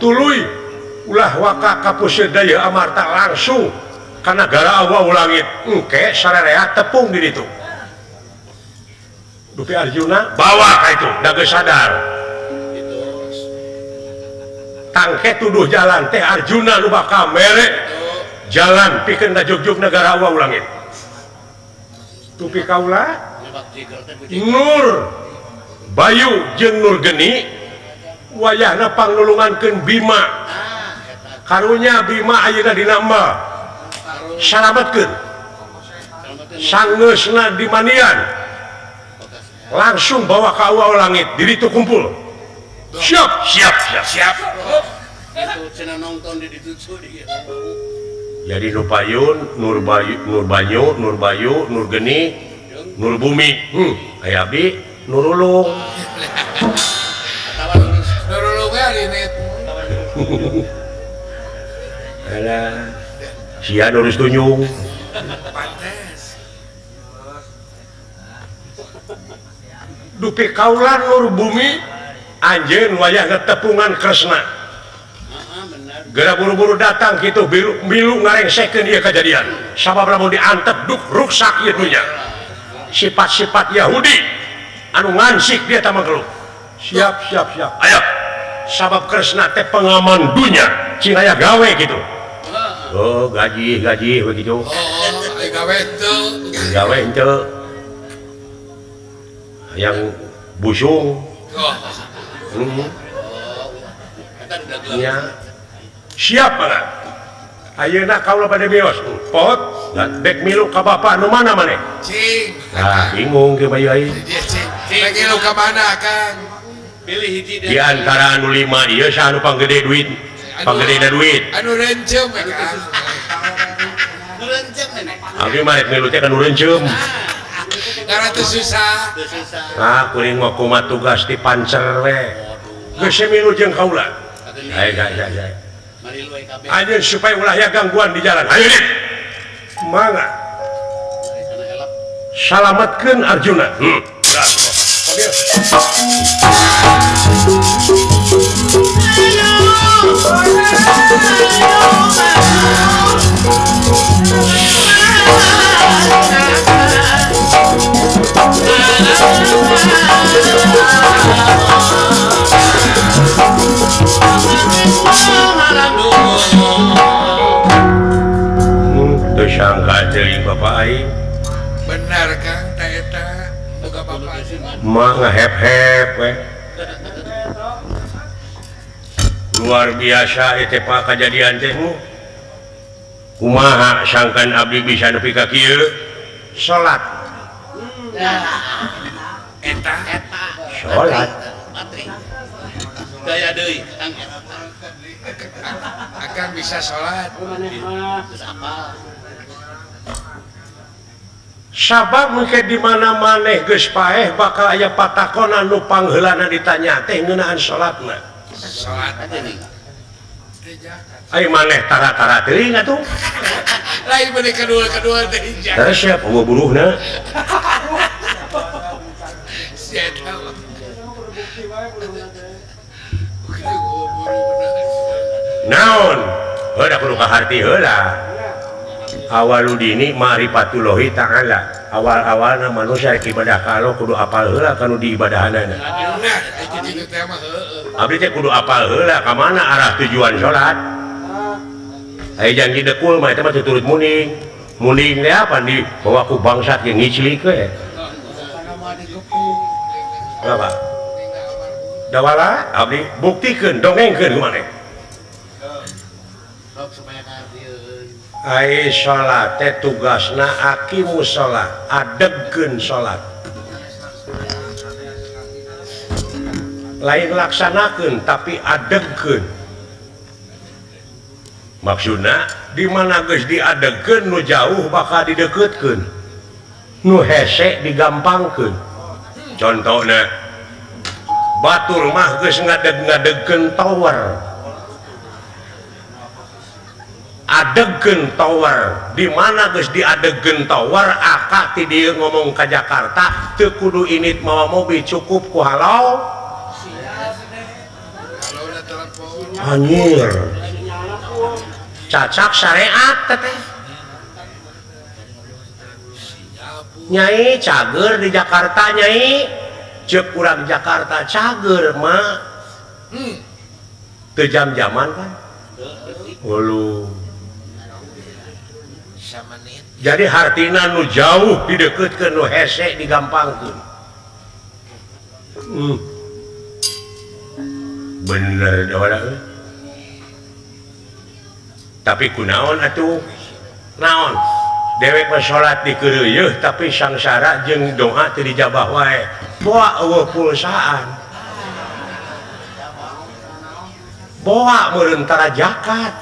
tuluy ulah waka kapusir daya Amarta langsung kana gara awa langit engke sararea tepung di ditu. Dupi Arjuna bawa ka itu da geus sadar. Tangke tuduh jalan teh Arjuna nu bakal mere jalan pikeun ka jugjug negara awa langit. Dupi kaula Nur Bayu jeung Nur Geni wayahna pangnulungankeun Bima. Karunya Bima ayeuna dinamba salametkeun sangeusna di manian langsung bawa ka awa langit diri itu kumpul. Siap siap siap siap. Jadi nu payun Nur Bayu, Nur Banyu, Nur Bayu, Nur Geni, Nur Bumi. Aya abdi Nur Ulung. Nur Ulung ge rinit. Alah, sia nurus tunyung. Pantes. Dupi kaula Nur Bumi anjeun wayah tepungan Kresna. Geura buru-buru datang kitu biru milu ngarengsekeun ieu kajadian. Sabab lamun diantep duk ruksak ieu dunya. Sifat-sifat Yahudi anu ngansik dia ta mangkeluk. Siap siap siap. Ayo. Sabab Kresna teh pengaman dunya, cing aya gawe gitu. Oh, gaji begitu. Oh, aya gawe henteu. Gawe henteu. Yang busung. Oh. Ya. Siap banget. Ayeuna kaula bade bios. Pot, bek milu ka bapa nu mana maneh? Cing. Ah, bingung ke bayu aing. Bek milu ka mana, Kang? Pilih hiji di antara anu 5 ieu saha anu panggede duit? Panggedena duit. Anu rencem we, Kang. Nu rencem nenek. Abdi mah rek milu teh ka nu rencem. Karena teu susah. Ah, kuring mah kumaha tugas di pancer we. Geus milu jeung kaula. Hai hai hai. Anjeun supaya ulah aya gangguan di jalan. Ayo dit. Mangga. Salametkeun Arjuna. Sangka teuing Bapak aing. Benar Kang ta eta boga bapak. Mah ngehep-hep we. Luar biasa ieu teh Pak kajadian teh. Kumaha sangkan abdi bisa nepi ka kieu? Salat. Eta salat. Gaya deui. Akan bisa salat. Sabab mungkin di mana maneh geus paeh bakal aya patakonan nu pangheulana ditanya teh ngeunaan salatna. Salat. Ai maneh tara-tara teuing atuh. Lain bade kedua-kedua teh hijau. Tara siap eueuh buruhna. Sia eta. Naon? Heuh da kudu kaharti heula. Awaludini ma'rifatullahi ta'ala. Awal-awalna manusia rek ibadah ka Allah kudu apal heula kanu diibadahanana. Abdi teh kudu apal heula ka mana arah tujuan salat. Aya janji dekul mah eta mah tuturut muning. Muning teh apa di bawa ku bangsat ge ngiclik we. Apa? Dawala abdi buktikeun dongengkeun kumaha. Ai salat teh tugasna aqimus shalah, adegkeun salat. Lain laksanakeun tapi adegkeun. Maksudna di mana geus diadegkeun nu jauh bakal dideukeutkeun. Nu hese digampangkeun. Contohna batur mah geus ngadeg-ngadegkeun tower. Adegkeun tower di mana geus diadegkeun tower akak ti dieu ngomong ka Jakarta teu kudu init mawa mobil cukup ku halau anjir cacak syariat teteh nyai cager di Jakarta nyai ceuk urang Jakarta cager mah teu jam-jaman kan hulu. Jadi hartina nu jauh dideukeutkeun nu hese digampangkeun. Bener da tapi kunaon atuh? Naon? Dewek mah salat dikeureuyeut tapi sangsara jeung doa teu dijabah wae. Boa eueuh pulsaan. Boa meureun tara zakat.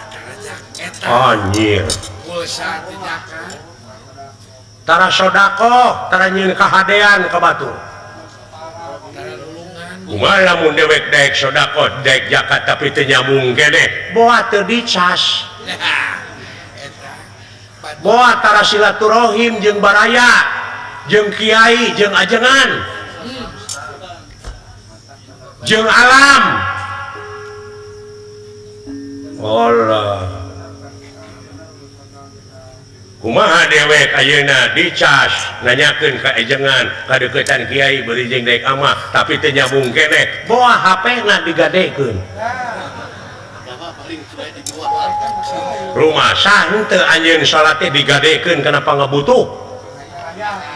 Anjir. Pulsa teh zakat. Tara sodakoh, tara nyieun kahadean ka batur. Kumaha lamun dewek daek sodakoh, daek zakat tapi teu nyambung keneh, boa teu dicas. Boa tara silaturahim jeung baraya, jeung kiai, jeung ajengan, jeung alam. Allah. Kumaha dewek ayeuna dicas nanyakeun ka ejengan kadeuketan kiai beureum jeung daek amah tapi teu nyambung keneh boa HP-na digadekeun. Rumah sah henteu anjeun salat teh digadekeun kana pangabutuh.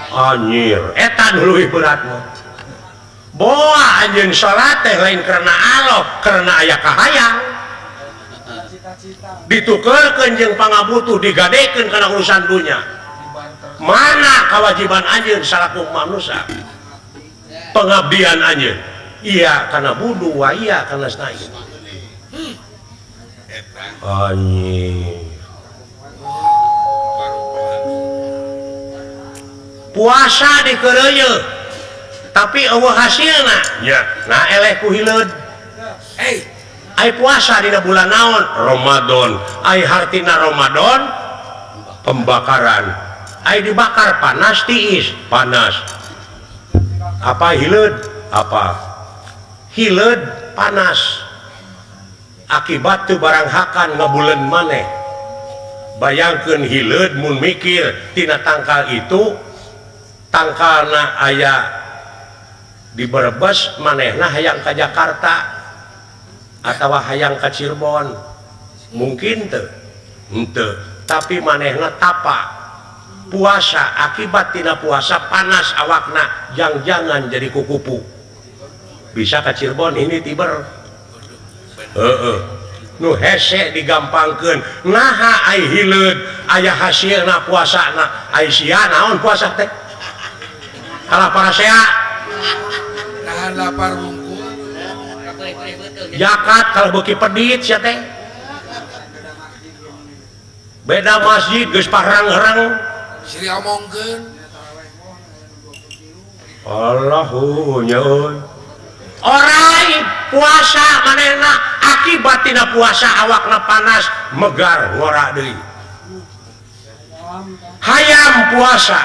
Anjir eta nu leuwih berat mah. Boa anjeun salat teh lain karena Allah karena aya kahayang. Ditukerkeun jeung pangabutuh digadekeun kana urusan dunya. Mana kewajiban anjeun salaku manusia? Pengabdian anjeun. Iya kana budu wa iya kana snain. Anjir. Puasa dikeureuyeut tapi eueuh hasilna. Nya, nah eleh ku hileud. Hey. Ai puasa dina bulan naon? Ramadan. Ai hartina Ramadan pembakaran. Ai dibakar panas tiis, panas. Apa hileud? Apa? Hileud panas. Akibat teu barang hakan ngabuleun maneh. Bayangkeun hileud mun mikir tina tangkal itu tangkalna aya di Brebes manehna hayang ka Jakarta atawa hayang ka Cirebon mungkin teu henteu tapi manehna tapa Puasa akibat tina puasa panas awakna jang-jangan jadi kukupu. Bisa ka Cirebon ini tiber. Heeh. Nu hese digampangkeun naha ai hileud aya hasilna puasana ai sia naon puasa teh? Kalah parasea. Nahan lapar wungkul. Zakat kalau beuki pedit sia teh. Beda masjid geus parang-rang. Sri omongkeun. Allahu nya euy. Orai puasa manehna akibat tina puasa awakna panas megar ngora deui. Hayam puasa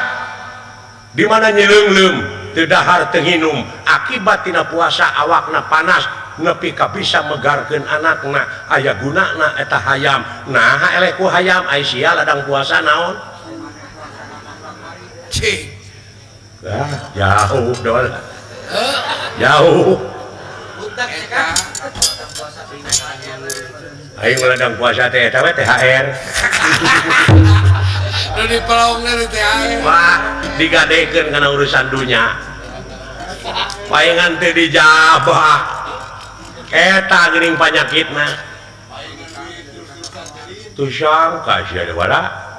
di mana nyileungleum teu dahar teu nginum akibat tina puasa awakna panas nepi ka bisa megarkeun anakna aya gunana eta hayam. Naha eleh ku hayam ai sia ladang puasa naon? Cing. Ah, jauh dol. Jauh. Aing ladang puasa teh eta we THR. Nu dipelaungna di THR. Wah, digadekeun kana urusan dunya. Paingan teu dijabah. Eta geuning panyakitna. Tuh sangka sia wala.